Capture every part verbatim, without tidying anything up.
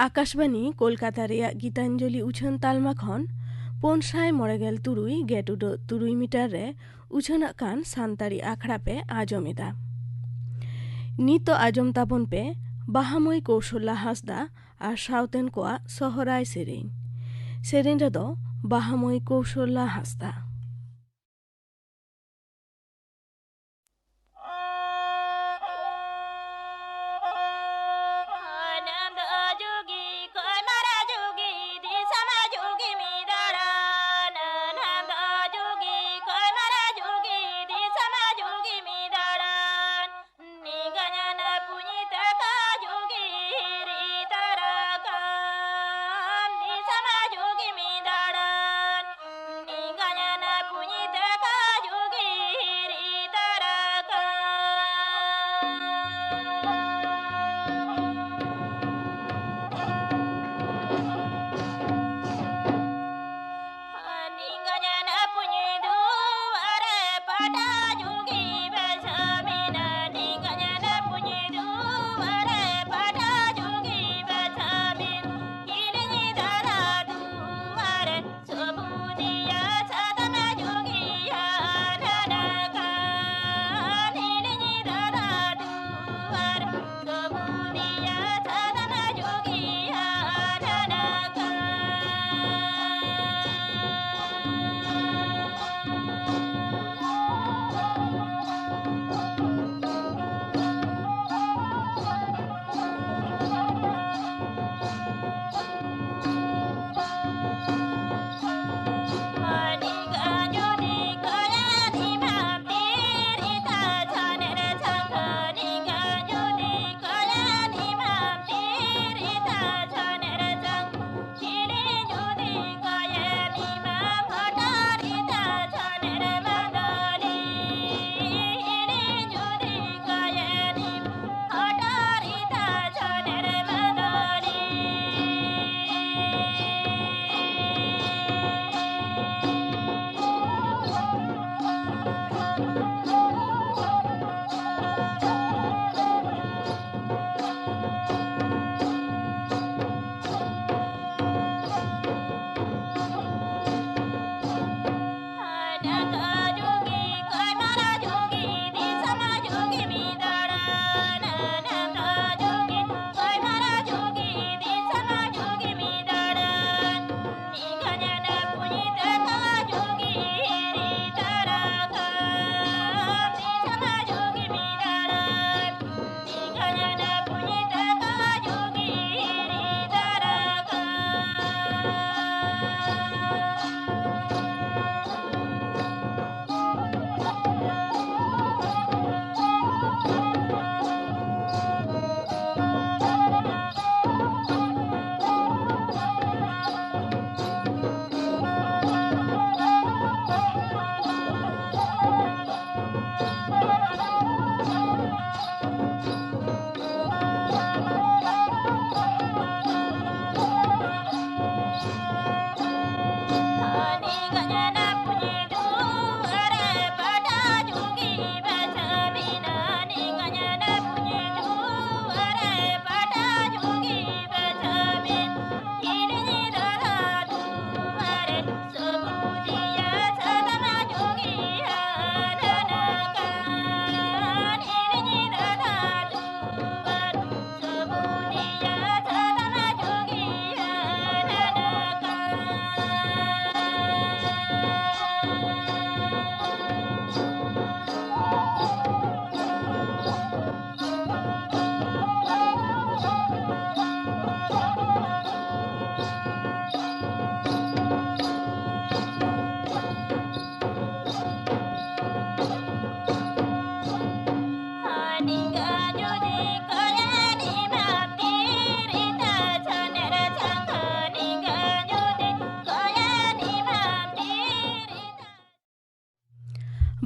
ᱟᱠᱟᱥᱵᱟᱱᱤ ᱠᱳᱞᱠᱟᱛᱟ ᱨᱮᱭᱟᱜ ᱜᱤᱛᱟᱧᱡᱚᱞᱤ ᱩᱪᱷᱟᱹᱱ ᱛᱟᱞᱢᱟ ᱠᱷᱚᱱ ᱯᱩᱱ ᱥᱟᱭ ᱢᱚᱬᱮ ᱜᱮᱞ ᱛᱩᱨᱩᱭ ᱜᱮᱴ ᱩᱰᱟᱹᱜ ᱛᱩᱨᱩᱭ ᱢᱤᱴᱟᱨ ᱨᱮ ᱩᱪᱷᱟᱹᱱᱟᱜ ᱠᱟᱱ ᱥᱟᱱᱛᱟᱲᱤ ᱟᱠᱷᱲᱟ ᱯᱮ ᱟᱸᱡᱚᱢ ᱮᱫᱟ᱾ ᱱᱤᱛᱚᱜ ᱟᱸᱡᱚᱢ ᱛᱟᱵᱚᱱ ᱯᱮ ᱵᱟᱦᱟᱢᱟᱹᱭ ᱠᱳᱥᱚᱞᱟ ᱦᱟᱸᱥᱫᱟ ᱟᱨ ᱥᱟᱶᱛᱮᱱ ᱠᱚᱣᱟᱜ ᱥᱚᱦᱨᱟᱭ ᱥᱮᱨᱮᱧ᱾ ᱥᱮᱨᱮᱧ ᱨᱮᱫᱚ ᱵᱟᱦᱟᱢᱟᱹᱭ ᱠᱳᱥᱚᱞᱟ ᱦᱟᱸᱥᱫᱟ᱾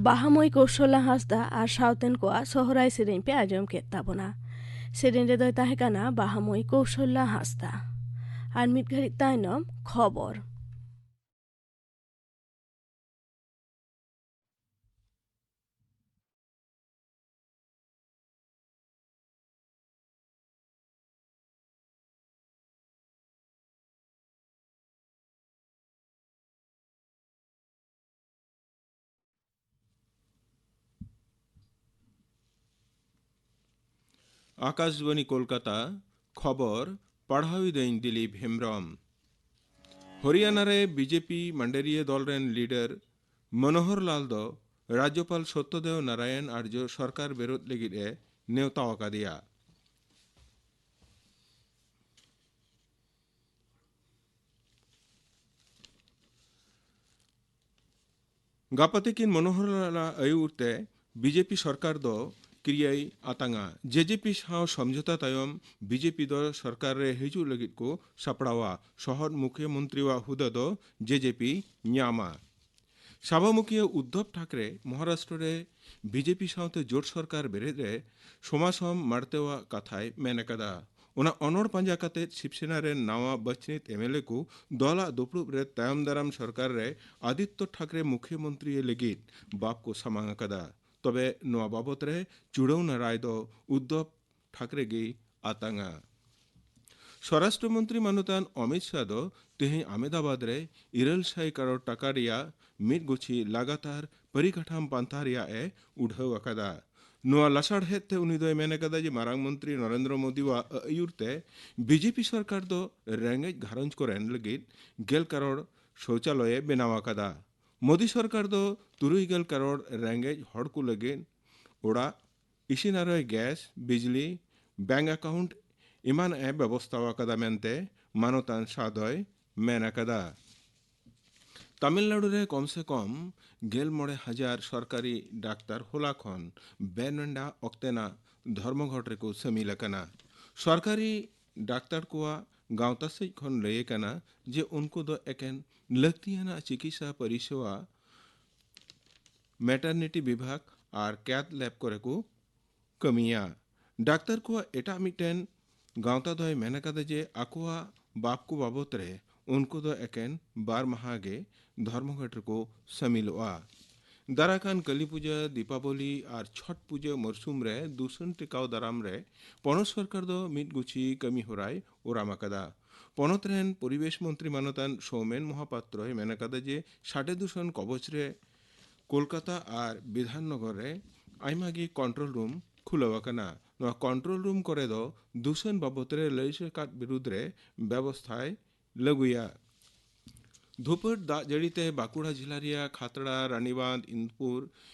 ᱵᱟᱦᱟᱢᱟᱹᱭ ᱠᱳᱥᱚᱞᱟ ᱦᱟᱸᱥᱫᱟ ᱟᱨ ᱥᱟᱶᱛᱮᱱ ᱠᱚᱣᱟᱜ ᱥᱚᱦᱨᱟᱭ ᱥᱮᱨᱮᱧ ᱯᱮ ᱟᱸᱡᱚᱢ ᱠᱮᱫ ᱛᱟᱵᱚᱱᱟ᱾ ᱥᱮᱨᱮᱧ ᱨᱮᱫᱚᱭ ᱛᱟᱦᱮᱸ ᱠᱟᱱᱟ ᱵᱟᱦᱟᱢᱟᱹᱭ ᱠᱳᱥᱚᱞᱟ ᱦᱟᱸᱥᱫᱟ᱾ ᱟᱨ ᱢᱤᱫ ᱜᱷᱟᱹᱲᱤᱡ ᱛᱟᱭᱱᱚᱢ ᱠᱷᱚᱵᱚᱨ᱾ ᱟᱠᱟᱥᱵᱟᱬᱤ ᱠᱳᱞᱠᱟᱛᱟ, ᱠᱷᱚᱵᱚᱨ ᱯᱟᱲᱦᱟᱣᱤᱫᱟᱹᱧ ᱫᱤᱞᱤᱯ ᱦᱮᱢᱵᱽᱨᱚᱢ᱾ ᱦᱚᱨᱤᱭᱟᱱᱟ ᱨᱮ ᱵᱤᱡᱮᱯᱤ ᱢᱟᱱᱰᱮᱨᱤᱭᱟᱹ ᱫᱚᱞ ᱨᱮᱱ ᱞᱤᱰᱟᱨ ᱢᱚᱱᱳᱦᱚᱨ ᱞᱟᱞ ᱫᱚ ᱨᱟᱡᱽᱡᱚᱯᱟᱞ ᱥᱚᱛᱛᱚᱫᱮᱣ ᱱᱟᱨᱟᱭᱚᱱ ᱟᱨᱡᱚ ᱥᱚᱨᱠᱟᱨ ᱵᱮᱨᱳᱫ ᱞᱟᱹᱜᱤᱫ ᱮ ᱱᱮᱣᱛᱟ ᱟᱠᱟᱫᱮᱭᱟ᱾ ᱜᱟᱯᱟ ᱛᱤᱠᱤᱱ ᱢᱚᱱᱳᱦᱚᱨ ᱞᱟᱞᱟᱜ ᱟᱹᱭᱩᱨ ᱛᱮ ᱵᱤᱡᱮᱯᱤ ᱥᱚᱨᱠᱟᱨ ᱫᱚ ᱠᱨᱤᱭᱟᱭ ᱟᱛᱟᱝᱟ᱾ ᱡᱮᱡᱮᱯᱤ ᱥᱟᱶ ᱥᱚᱢᱡᱷᱚᱛᱟ ᱛᱟᱭᱚᱢ ᱵᱤᱡᱮᱯᱤ ᱫᱚ ᱥᱚᱨᱠᱟᱨ ᱨᱮ ᱦᱤᱡᱩᱜ ᱞᱟᱹᱜᱤᱫ ᱠᱚ ᱥᱟᱯᱲᱟᱣᱟ᱾ ᱥᱚᱦᱚᱫ ᱢᱩᱠᱷᱭᱚ ᱢᱚᱱᱛᱨᱤᱣᱟᱜ ᱦᱩᱫᱟᱹ ᱫᱚ ᱡᱮᱡᱮᱯᱤ ᱧᱟᱢᱟ᱾ ᱥᱟᱵᱷᱟ ᱢᱩᱠᱷᱤᱭᱟᱹ ᱩᱫᱽᱫᱷᱚᱵᱽ ᱴᱷᱟᱠᱨᱮ ᱢᱚᱦᱟᱨᱟᱥᱴᱨᱚ ᱨᱮ ᱵᱤᱡᱮᱯᱤ ᱥᱟᱶᱛᱮ ᱡᱳᱴ ᱥᱚᱨᱠᱟᱨ ᱵᱮᱨᱮᱫ ᱨᱮ ᱥᱚᱢᱟᱥᱚᱢ ᱢᱟᱲᱛᱮᱣᱟᱜ ᱠᱟᱛᱷᱟᱭ ᱢᱮᱱ ᱟᱠᱟᱫᱟ᱾ ᱚᱱᱟ ᱚᱱᱚᱲ ᱯᱟᱸᱡᱟ ᱠᱟᱛᱮ ᱥᱤᱵᱥᱮᱱᱟ ᱨᱮᱱ ᱱᱟᱣᱟ ᱵᱟᱪᱷᱱᱤᱛ ᱮᱢᱮᱞᱮ ᱠᱚ ᱫᱚᱞᱟᱜ ᱫᱩᱯᱲᱩᱵ ᱨᱮ ᱛᱟᱭᱚᱢ ᱫᱟᱨᱟᱢ ᱥᱚᱨᱠᱟᱨ ᱨᱮ ᱟᱫᱤᱛᱛᱚ ᱴᱷᱟᱠᱨᱮ ᱢᱩᱠᱷᱭᱚ ᱢᱚᱱᱛᱨᱤ ᱞᱟᱹᱜᱤᱫ ᱵᱟᱯ ᱠᱚ ᱥᱟᱢᱟᱝ ᱟᱠᱟᱫᱟ᱾ ᱛᱚᱵᱮ ᱱᱚᱣᱟ ᱵᱟᱵᱚᱛ ᱨᱮ ᱪᱩᱲᱟᱹᱣᱱᱟ ᱨᱟᱭ ᱫᱚ ᱩᱫᱽᱫᱷᱚᱵᱽ ᱴᱷᱟᱠᱨᱮ ᱜᱮᱭ ᱟᱛᱟᱝᱟ᱾ ᱥᱚᱨᱟᱥᱴᱨᱚ ᱢᱚᱱᱛᱨᱤ ᱢᱟᱱᱚᱛᱟᱱ ᱚᱢᱤᱛ ᱥᱟᱦ ᱫᱚ ᱛᱮᱦᱮᱧ ᱟᱦᱢᱮᱫᱟᱵᱟᱫᱽ ᱨᱮ ᱤᱨᱟᱹᱞ ᱥᱟᱭ ᱠᱟᱨᱳᱲ ᱴᱟᱠᱟ ᱨᱮᱭᱟᱜ ᱢᱤᱫ ᱜᱩᱪᱷᱤ ᱞᱟᱜᱟᱛᱟᱨ ᱯᱚᱨᱤᱠᱟᱴᱷᱟᱢ ᱯᱟᱱᱛᱷᱟ ᱨᱮᱭᱟᱜ ᱮ ᱩᱰᱷᱟᱹᱣ ᱟᱠᱟᱫᱟ᱾ ᱱᱚᱣᱟ ᱞᱟᱥᱟᱲᱦᱮᱫ ᱛᱮ ᱩᱱᱤ ᱫᱚᱭ ᱢᱮᱱ ᱟᱠᱟᱫᱟ ᱡᱮ ᱢᱟᱨᱟᱝ ᱢᱚᱱᱛᱨᱤ ᱱᱚᱨᱮᱱᱫᱨᱚ ᱢᱳᱫᱤᱣᱟᱜ ᱟᱹᱭᱩᱨ ᱛᱮ ᱵᱤᱡᱮᱯᱤ ᱥᱚᱨᱠᱟᱨ ᱫᱚ ᱨᱮᱸᱜᱮᱡ ᱜᱷᱟᱨᱚᱸᱡᱽ ᱠᱚᱨᱮᱱ ᱞᱟᱹᱜᱤᱫ ᱜᱮᱞ ᱠᱟᱨᱳᱲ ᱥᱳᱪᱟᱞᱚᱭᱮ ᱵᱮᱱᱟᱣ ᱟᱠᱟᱫᱟ᱾ ᱢᱳᱫᱤ ᱥᱚᱨᱠᱟᱨ ᱫᱚ ᱛᱩᱨᱩᱭ ᱜᱮᱞ ᱠᱟᱨᱳᱲ ᱨᱮᱸᱜᱮᱡ ᱦᱚᱲ ᱠᱚ ᱞᱟᱹᱜᱤᱫ ᱚᱲᱟᱜ, ᱤᱥᱤᱱ ᱟᱨᱚᱭ ᱜᱮᱥ, ᱵᱤᱡᱽᱞᱤ, ᱵᱮᱝᱠ ᱟᱠᱟᱣᱩᱱᱴ ᱮᱢᱟᱱ ᱮ ᱵᱮᱵᱚᱥᱛᱷᱟ ᱟᱠᱟᱫᱟ ᱢᱮᱱᱛᱮ ᱢᱟᱱᱚᱛᱟᱱ ᱥᱟᱦ ᱫᱚᱭ ᱢᱮᱱ ᱟᱠᱟᱫᱟ᱾ ᱛᱟᱢᱤᱞᱱᱟᱲᱩ ᱨᱮ ᱠᱚᱢ ᱥᱮ ᱠᱚᱢ ᱜᱮᱞ ᱢᱚᱬᱮ ᱦᱟᱡᱟᱨ ᱥᱚᱨᱠᱟᱨᱤ ᱰᱟᱠᱛᱟᱨ ᱦᱚᱞᱟ ᱠᱷᱚᱱ ᱵᱮᱱ ᱱᱮᱰᱟ ᱚᱠᱛᱮᱱᱟᱜ ᱫᱷᱚᱨᱢᱚᱜᱷᱚᱴ ᱨᱮᱠᱚ ᱥᱟᱹᱢᱤᱞ ᱟᱠᱟᱱᱟ᱾ ᱥᱚᱨᱠᱟᱨᱤ ᱰᱟᱠᱛᱟᱨ ᱠᱚᱣᱟᱜ ᱜᱟᱶᱛᱟ ᱥᱮᱡ ᱠᱷᱚᱱ ᱞᱟᱹᱭ ᱟᱠᱟᱱᱟ ᱡᱮ ᱩᱱᱠᱩ ᱫᱚ ᱮᱠᱮᱱ ᱞᱟᱹᱠᱛᱤᱭᱟᱱᱟᱜ ᱪᱤᱠᱤᱛᱥᱟ ᱯᱚᱨᱤᱥᱮᱵᱟ ᱢᱮᱴᱟᱨᱱᱤᱴᱤ ᱵᱤᱵᱷᱟᱜᱽ ᱟᱨ ᱠᱮᱛᱷ ᱞᱮᱵ ᱠᱚᱨᱮ ᱠᱚ ᱠᱟᱹᱢᱤᱭᱟ᱾ ᱰᱟᱠᱛᱟᱨ ᱠᱚᱣᱟᱜ ᱮᱴᱟᱜ ᱢᱤᱫᱴᱮᱱ ᱜᱟᱶᱛᱟ ᱫᱚᱭ ᱢᱮᱱ ᱟᱠᱟᱫᱟ ᱡᱮ ᱟᱠᱚᱣᱟᱜ ᱵᱟᱯ ᱠᱚ ᱵᱟᱵᱚᱛ ᱨᱮ ᱩᱱᱠᱩ ᱫᱚ ᱮᱠᱮᱱ ᱵᱟᱨ ᱢᱟᱦᱟ ᱜᱮ ᱫᱷᱚᱨᱢᱚᱜᱷᱟᱴ ᱨᱮᱠᱚ ᱥᱟᱹᱢᱤᱞᱚᱜᱼᱟ᱾ ᱫᱟᱨᱟᱠᱟᱱ ᱠᱟᱹᱞᱤ ᱯᱩᱡᱟᱹ, ᱫᱤᱯᱟᱵᱚᱞᱤ ᱟᱨ ᱪᱷᱚᱴ ᱯᱩᱡᱟᱹ ᱢᱚᱨᱥᱩᱢ ᱨᱮ ᱫᱩᱥᱚᱱ ᱴᱮᱠᱟᱣ ᱫᱟᱨᱟᱢ ᱨᱮ ᱯᱚᱱᱚᱛ ᱥᱚᱨᱠᱟᱨ ᱫᱚ ᱢᱤᱫ ᱜᱩᱪᱷᱤ ᱠᱟᱹᱢᱤ ᱦᱚᱨᱟᱭ ᱚᱨᱟᱢ ᱟᱠᱟᱫᱟ᱾ ᱯᱚᱱᱚᱛ ᱨᱮᱱ ᱯᱚᱨᱤᱵᱮᱥ ᱢᱚᱱᱛᱨᱤ ᱢᱟᱱᱚᱛᱟᱱ ᱥᱳᱢᱮᱱ ᱢᱚᱦᱟᱯᱟᱛᱨᱚᱭ ᱢᱮᱱ ᱟᱠᱟᱫᱟ ᱡᱮ ᱥᱟᱰᱮ ᱫᱩᱥᱚᱱ ᱠᱚᱵᱚᱪ ᱨᱮ ᱠᱳᱞᱠᱟᱛᱟ ᱟᱨ ᱵᱤᱫᱷᱟᱱᱱᱚᱜᱚᱨ ᱨᱮ ᱟᱭᱢᱟ ᱜᱮ ᱠᱚᱱᱴᱨᱳᱞ ᱨᱩᱢ ᱠᱷᱩᱞᱟᱹᱣ ᱟᱠᱟᱱᱟ᱾ ᱱᱚᱣᱟ ᱠᱚᱱᱴᱨᱳᱞ ᱨᱩᱢ ᱠᱚᱨᱮ ᱫᱚ ᱫᱩᱥᱚᱱ ᱵᱟᱵᱚᱛ ᱨᱮ ᱞᱟᱹᱭ ᱥᱟᱠᱟᱫ ᱵᱤᱨᱩᱫᱽ ᱨᱮ ᱵᱮᱵᱚᱥᱛᱷᱟᱭ ᱞᱟᱹᱜᱩᱭᱟ᱾ ᱫᱷᱩᱯᱟᱹᱴ ᱫᱟᱜ ᱡᱟᱹᱲᱤ ᱛᱮ ᱵᱟᱸᱠᱩᱲᱟ ᱡᱮᱞᱟ ᱨᱮᱭᱟᱜ ᱠᱷᱟᱛᱲᱟ, ᱨᱟᱱᱤᱵᱟᱸᱫᱷ, ᱤᱱᱫᱩᱯᱩᱨ,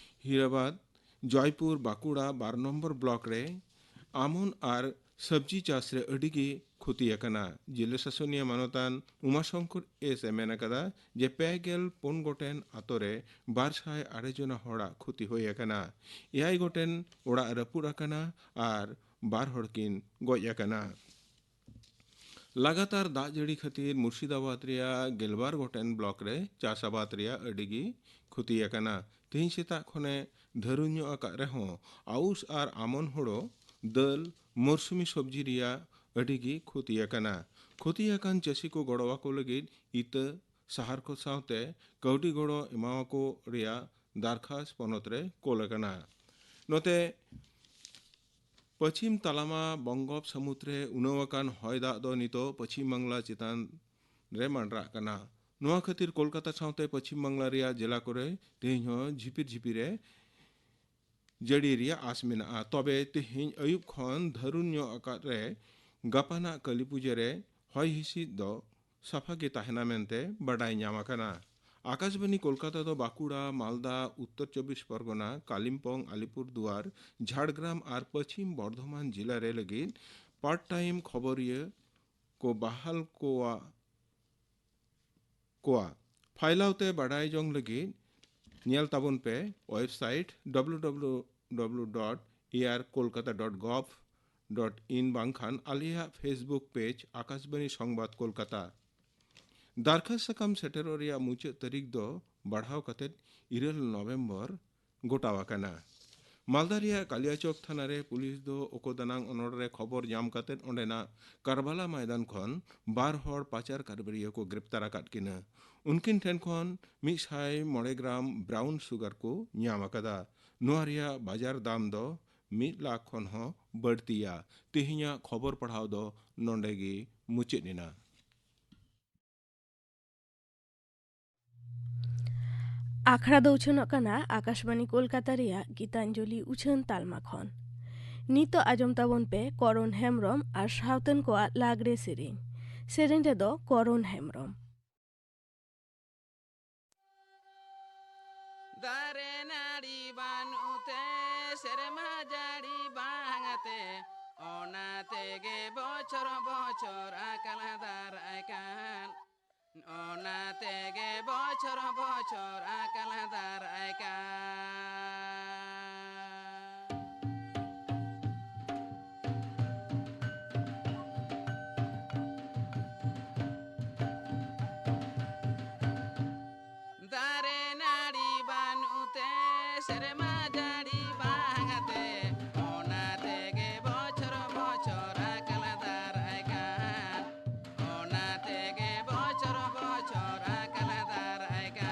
ᱦᱤᱨᱟᱵᱟᱫᱽ, ᱡᱚᱭᱯᱩᱨ, ᱵᱟᱸᱠᱩᱲᱟ ᱵᱟᱨ ᱱᱚᱢᱵᱚᱨ ᱵᱞᱚᱠ ᱨᱮ ᱟᱢᱚᱱ ᱟᱨ ᱥᱚᱵᱽᱡᱤ ᱪᱟᱥ ᱨᱮ ᱟᱹᱰᱤ ᱜᱮ ᱠᱷᱚᱛᱤ ᱟᱠᱟᱱᱟ᱾ ᱡᱮᱞᱟ ᱥᱟᱥᱚᱱᱤᱭᱟᱹ ᱢᱟᱱᱚᱛᱟᱱ ᱩᱢᱟ ᱥᱚᱝᱠᱚᱨ ᱮᱥ ᱮ ᱢᱮᱱ ᱟᱠᱟᱫᱟ ᱡᱮ ᱯᱮ ᱜᱮᱞ ᱯᱩᱱ ᱜᱚᱴᱮᱱ ᱟᱛᱳ ᱨᱮ ᱵᱟᱨ ᱥᱟᱭ ᱟᱨᱮ ᱡᱚᱱᱟ ᱦᱚᱲᱟᱜ ᱠᱷᱚᱛᱤ ᱦᱩᱭ ᱟᱠᱟᱱᱟ᱾ ᱮᱭᱟᱭ ᱜᱚᱴᱮᱱ ᱚᱲᱟᱜ ᱨᱟᱹᱯᱩᱫ ᱟᱠᱟᱱᱟ ᱟᱨ ᱵᱟᱨ ᱦᱚᱲ ᱠᱤᱱ ᱜᱚᱡ ᱟᱠᱟᱱᱟ᱾ ᱞᱟᱜᱟᱛᱟᱨ ᱫᱟᱜ ᱡᱟᱹᱲᱤ ᱠᱷᱟᱹᱛᱤᱨ ᱢᱩᱨᱥᱤᱫᱟᱵᱟᱫᱽ ᱨᱮᱭᱟᱜ ᱜᱮᱞᱵᱟᱨ ᱜᱚᱴᱮᱱ ᱵᱞᱚᱠ ᱨᱮ ᱪᱟᱥ ᱟᱵᱟᱫ ᱨᱮᱭᱟᱜ ᱟᱹᱰᱤ ᱜᱮ ᱠᱷᱚᱛᱤ ᱟᱠᱟᱱᱟ᱾ ᱛᱮᱦᱮᱧ ᱥᱮᱛᱟᱜ ᱠᱷᱚᱱᱮ ᱫᱷᱟᱹᱨᱩ ᱧᱚᱜ ᱟᱠᱟᱫ ᱨᱮᱦᱚᱸ ᱟᱹᱣᱩᱥ ᱟᱨ ᱟᱢᱚᱱ ᱦᱳᱲᱳ, ᱫᱟᱹᱞ, ᱢᱚᱨᱥᱩᱢᱤ ᱥᱚᱵᱽᱡᱤ ᱨᱮᱭᱟᱜ ᱟᱹᱰᱤ ᱜᱮ ᱠᱷᱚᱛᱤ ᱟᱠᱟᱱᱟ᱾ ᱠᱷᱚᱛᱤ ᱟᱠᱟᱱ ᱪᱟᱹᱥᱤ ᱠᱚ ᱜᱚᱲᱚ ᱟᱠᱚ ᱞᱟᱹᱜᱤᱫ ᱤᱛᱟᱹ, ᱥᱟᱦᱟᱨ ᱠᱚ ᱥᱟᱶᱛᱮ ᱠᱟᱹᱣᱰᱤ ᱜᱚᱲᱚ ᱮᱢᱟᱣᱟᱠᱚ ᱨᱮᱭᱟᱜ ᱫᱟᱨᱠᱷᱟᱥ ᱯᱚᱱᱚᱛ ᱨᱮ ᱠᱳᱞ ᱟᱠᱟᱱᱟ᱾ ᱱᱚᱛᱮ ᱯᱚᱪᱷᱤᱢ ᱛᱟᱞᱟᱢᱟ ᱵᱚᱝᱜᱳᱯ ᱥᱟᱹᱢᱩᱫ ᱨᱮ ᱩᱱᱟᱹᱣ ᱟᱠᱟᱱ ᱦᱚᱭ ᱫᱟᱜ ᱫᱚ ᱱᱤᱛᱚᱜ ᱯᱚᱪᱷᱤᱢ ᱵᱟᱝᱞᱟ ᱪᱮᱛᱟᱱ ᱨᱮ ᱢᱟᱸᱰᱨᱟᱜ ᱠᱟᱱᱟ᱾ ᱱᱚᱣᱟ ᱠᱷᱟᱹᱛᱤᱨ ᱠᱳᱞᱠᱟᱛᱟ ᱥᱟᱶᱛᱮ ᱯᱚᱪᱷᱤᱢ ᱵᱟᱝᱞᱟ ᱨᱮᱭᱟᱜ ᱡᱮᱞᱟ ᱠᱚᱨᱮ ᱛᱮᱦᱮᱧ ᱦᱚᱸ ᱡᱷᱤᱯᱤᱨ ᱡᱷᱤᱯᱤᱨ ᱮ ᱡᱟᱹᱲᱤ ᱨᱮᱭᱟᱜ ᱟᱸᱥ ᱢᱮᱱᱟᱜᱼᱟ᱾ ᱛᱚᱵᱮ ᱛᱮᱦᱮᱧ ᱟᱹᱭᱩᱵ ᱠᱷᱚᱱ ᱫᱷᱟᱹᱨᱩᱱ ᱧᱚᱜ ᱟᱠᱟᱫ ᱨᱮ ᱜᱟᱯᱟᱱᱟᱜ ᱠᱟᱹᱞᱤ ᱯᱩᱡᱟᱹ ᱨᱮ ᱦᱚᱭ ᱦᱤᱸᱥᱤᱫ ᱫᱚ ᱥᱟᱯᱷᱟ ᱜᱮ ᱛᱟᱦᱮᱱᱟ ᱢᱮᱱᱛᱮ ᱵᱟᱰᱟᱭ ᱧᱟᱢ ᱟᱠᱟᱱᱟ᱾ ᱟᱠᱟᱥᱵᱟᱱᱤ ᱠᱳᱞᱠᱟᱛᱟ ᱫᱚ ᱵᱟᱸᱠᱩᱲᱟ, ᱢᱟᱞᱫᱟ, ᱩᱛᱛᱚᱨ ᱪᱚᱵᱵᱤᱥ ᱯᱚᱨᱜᱚᱱᱟ, ᱠᱟᱞᱤᱢᱯᱚᱝ, ᱟᱞᱤᱯᱩᱨ ᱫᱩᱣᱟᱨ, ᱡᱷᱟᱲᱜᱨᱟᱢ ᱟᱨ ᱯᱚᱪᱷᱤᱢ ᱵᱚᱨᱫᱷᱚᱢᱟᱱ ᱡᱮᱞᱟ ᱨᱮ ᱞᱟᱹᱜᱤᱫ ᱯᱟᱨᱴ ᱴᱟᱭᱤᱢ ᱠᱷᱚᱵᱚᱨᱤᱭᱟᱹ ᱠᱚ ᱵᱟᱦᱟᱞ ᱠᱚᱣᱟ, ᱠᱚᱣᱟ᱾ ᱯᱷᱟᱭᱞᱟᱣ ᱛᱮ ᱵᱟᱰᱟᱭ ᱡᱚᱝ ᱞᱟᱹᱜᱤᱫ ᱧᱮᱞ ᱛᱟᱵᱚᱱ ᱯᱮ website W W W dot A R Kolkata dot gov dot in ᱵᱟᱝᱠᱷᱟᱱ ᱟᱞᱮᱭᱟᱜ ᱯᱷᱮᱥᱵᱩᱠ ᱯᱮᱡᱽ ᱟᱠᱟᱥᱵᱟᱱᱤ ᱥᱚᱝᱵᱟᱫ ᱠᱳᱞᱠᱟᱛᱟ᱾ ᱫᱟᱨᱠᱷᱟᱥ ᱥᱟᱠᱟᱢ ᱥᱮᱴᱮᱨᱚᱜ ᱨᱮᱭᱟᱜ ᱢᱩᱪᱟᱹᱫ ᱛᱟᱹᱨᱤᱠᱷ ᱫᱚ ᱵᱟᱲᱦᱟᱣ ᱠᱟᱛᱮ ᱤᱨᱟᱹᱞ ᱱᱚᱵᱷᱮᱢᱵᱚᱨ ᱜᱚᱴᱟᱣ ᱟᱠᱟᱱᱟ᱾ ᱢᱟᱞᱫᱟ ᱨᱮᱭᱟᱜ ᱠᱟᱞᱤᱭᱟᱪᱚᱠ ᱛᱷᱟᱱᱟ ᱨᱮ ᱯᱩᱞᱤᱥ ᱫᱚ ᱚᱠᱚᱫᱟᱱᱟᱝ ᱚᱱᱚᱲ ᱨᱮ ᱠᱷᱚᱵᱚᱨ ᱧᱟᱢ ᱠᱟᱛᱮ ᱚᱸᱰᱮᱱᱟᱜ ᱠᱟᱨᱵᱟᱞᱟ ᱢᱚᱭᱫᱟᱱ ᱠᱷᱚᱱ ᱵᱟᱨ ᱦᱚᱲ ᱯᱟᱪᱟᱨ ᱠᱟᱨᱵᱟᱨᱤᱭᱟᱹ ᱠᱚ ᱜᱨᱮᱯᱛᱟᱨ ᱟᱠᱟᱫ ᱠᱤᱱᱟ᱾ ᱩᱱᱠᱤᱱ ᱴᱷᱮᱱ ᱠᱷᱚᱱ ᱢᱤᱫ ᱥᱟᱭ ᱢᱚᱬᱮ ᱜᱨᱟᱢ ᱵᱨᱟᱣᱩᱱ ᱥᱩᱜᱟᱨ ᱠᱚ ᱧᱟᱢ ᱟᱠᱟᱫᱟ᱾ ᱱᱚᱣᱟ ᱨᱮᱭᱟᱜ ᱵᱟᱡᱟᱨ ᱫᱟᱢ ᱫᱚ ᱢᱤᱫ ᱞᱟᱠᱷ ᱠᱷᱚᱱ ᱦᱚᱸ ᱵᱟᱹᱲᱛᱤᱭᱟ᱾ ᱛᱮᱦᱮᱧᱟᱜ ᱠᱷᱚᱵᱚᱨ ᱯᱟᱲᱦᱟᱣ ᱫᱚ ᱱᱚᱰᱮ ᱜᱮ ᱢᱩᱪᱟᱹᱫ ᱮᱱᱟ᱾ ᱟᱠᱷᱲᱟ ᱫᱚ ᱩᱪᱷᱟᱹᱱᱚᱜ ᱠᱟᱱᱟ ᱟᱠᱟᱥᱵᱟᱬᱤ ᱠᱳᱞᱠᱟᱛᱟ ᱨᱮᱭᱟᱜ ᱜᱤᱛᱟᱧᱡᱚᱞᱤ ᱩᱪᱷᱟᱹᱱ ᱛᱟᱞᱢᱟ ᱠᱷᱚᱱ᱾ ᱱᱤᱛᱚᱜ ᱟᱸᱡᱚᱢ ᱛᱟᱵᱚᱱ ᱯᱮ ᱠᱚᱨᱚᱱ ᱦᱮᱢᱵᱽᱨᱚᱢ ᱟᱨ ᱥᱟᱶᱛᱮᱱ ᱠᱚᱣᱟᱜ ᱞᱟᱜᱽᱲᱮ ᱥᱮᱨᱮᱧ᱾ ᱥᱮᱨᱮᱧ ᱨᱮᱫᱚ ᱠᱚᱨᱚᱱ ᱦᱮᱢᱵᱽᱨᱚᱢ᱾ ᱫᱟᱨᱮ ᱱᱟᱹᱲᱤ ᱵᱟᱹᱱᱩᱜ ᱛᱮ ᱥᱮᱨᱢᱟ ᱡᱟᱹᱲᱤ ᱵᱟᱝ ᱛᱮ, ᱚᱱᱟ ᱛᱮᱜᱮ ᱵᱚᱪᱷᱚᱨ ᱵᱚᱪᱷᱚᱨ ᱟᱠᱟᱞ ᱫᱟᱨᱟᱭ ᱠᱟᱱ᱾ ᱚᱱᱟ ᱛᱮᱜᱮ ᱵᱚᱪᱷᱚᱨ ᱵᱚᱪᱷᱚᱨ ᱟᱠᱟᱞ ᱫᱟᱨᱟᱭ ᱠᱟᱱ᱾ ᱫᱟᱨᱮ ᱱᱟᱹᱲᱤ ᱵᱟᱹᱱᱩᱜ ᱛᱮ ᱥᱮᱨᱢᱟ ᱡᱟᱹᱲᱤ ᱵᱟᱝ ᱛᱮ, ᱚᱱᱟ ᱛᱮᱜᱮ ᱵᱚᱪᱷᱚᱨ ᱵᱚᱪᱷᱚᱨ ᱟᱠᱟᱞ ᱫᱟᱨᱟᱭ ᱠᱟᱱ᱾ ᱚᱱᱟ ᱛᱮᱜᱮ ᱵᱚᱪᱷᱚᱨ ᱵᱚᱪᱷᱚᱨ ᱟᱠᱟᱞ ᱫᱟᱨᱟᱭ ᱠᱟᱱ᱾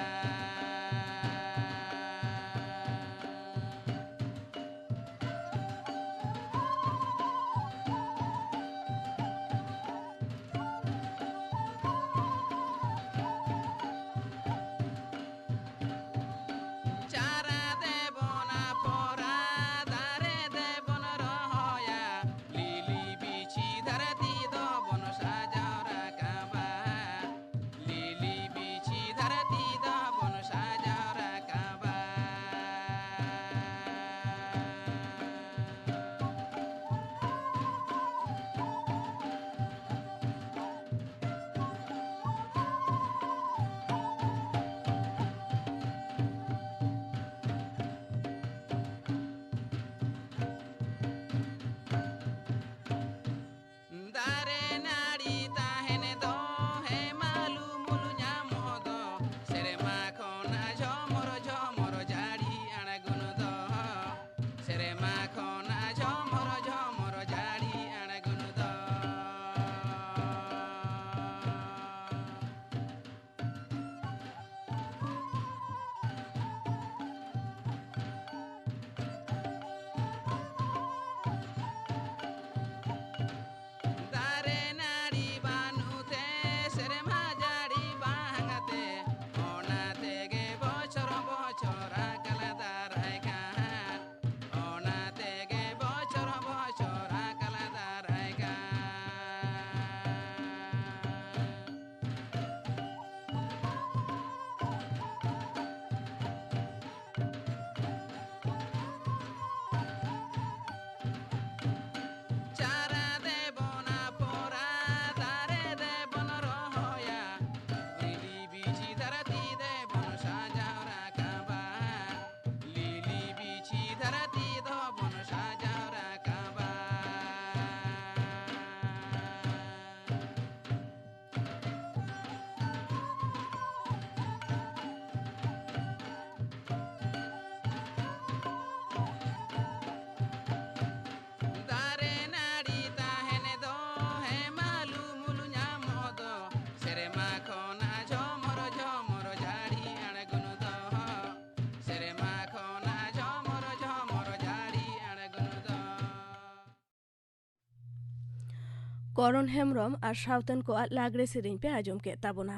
ᱠᱚᱨᱚᱱ ᱦᱮᱢᱵᱽᱨᱚᱢ ᱟᱨ ᱥᱟᱶᱛᱮᱱ ᱠᱚᱣᱟᱜ ᱞᱟᱜᱽᱲᱮ ᱥᱮᱨᱮᱧ ᱯᱮ ᱟᱸᱡᱚᱢ ᱠᱮᱫ ᱛᱟᱵᱚᱱᱟ᱾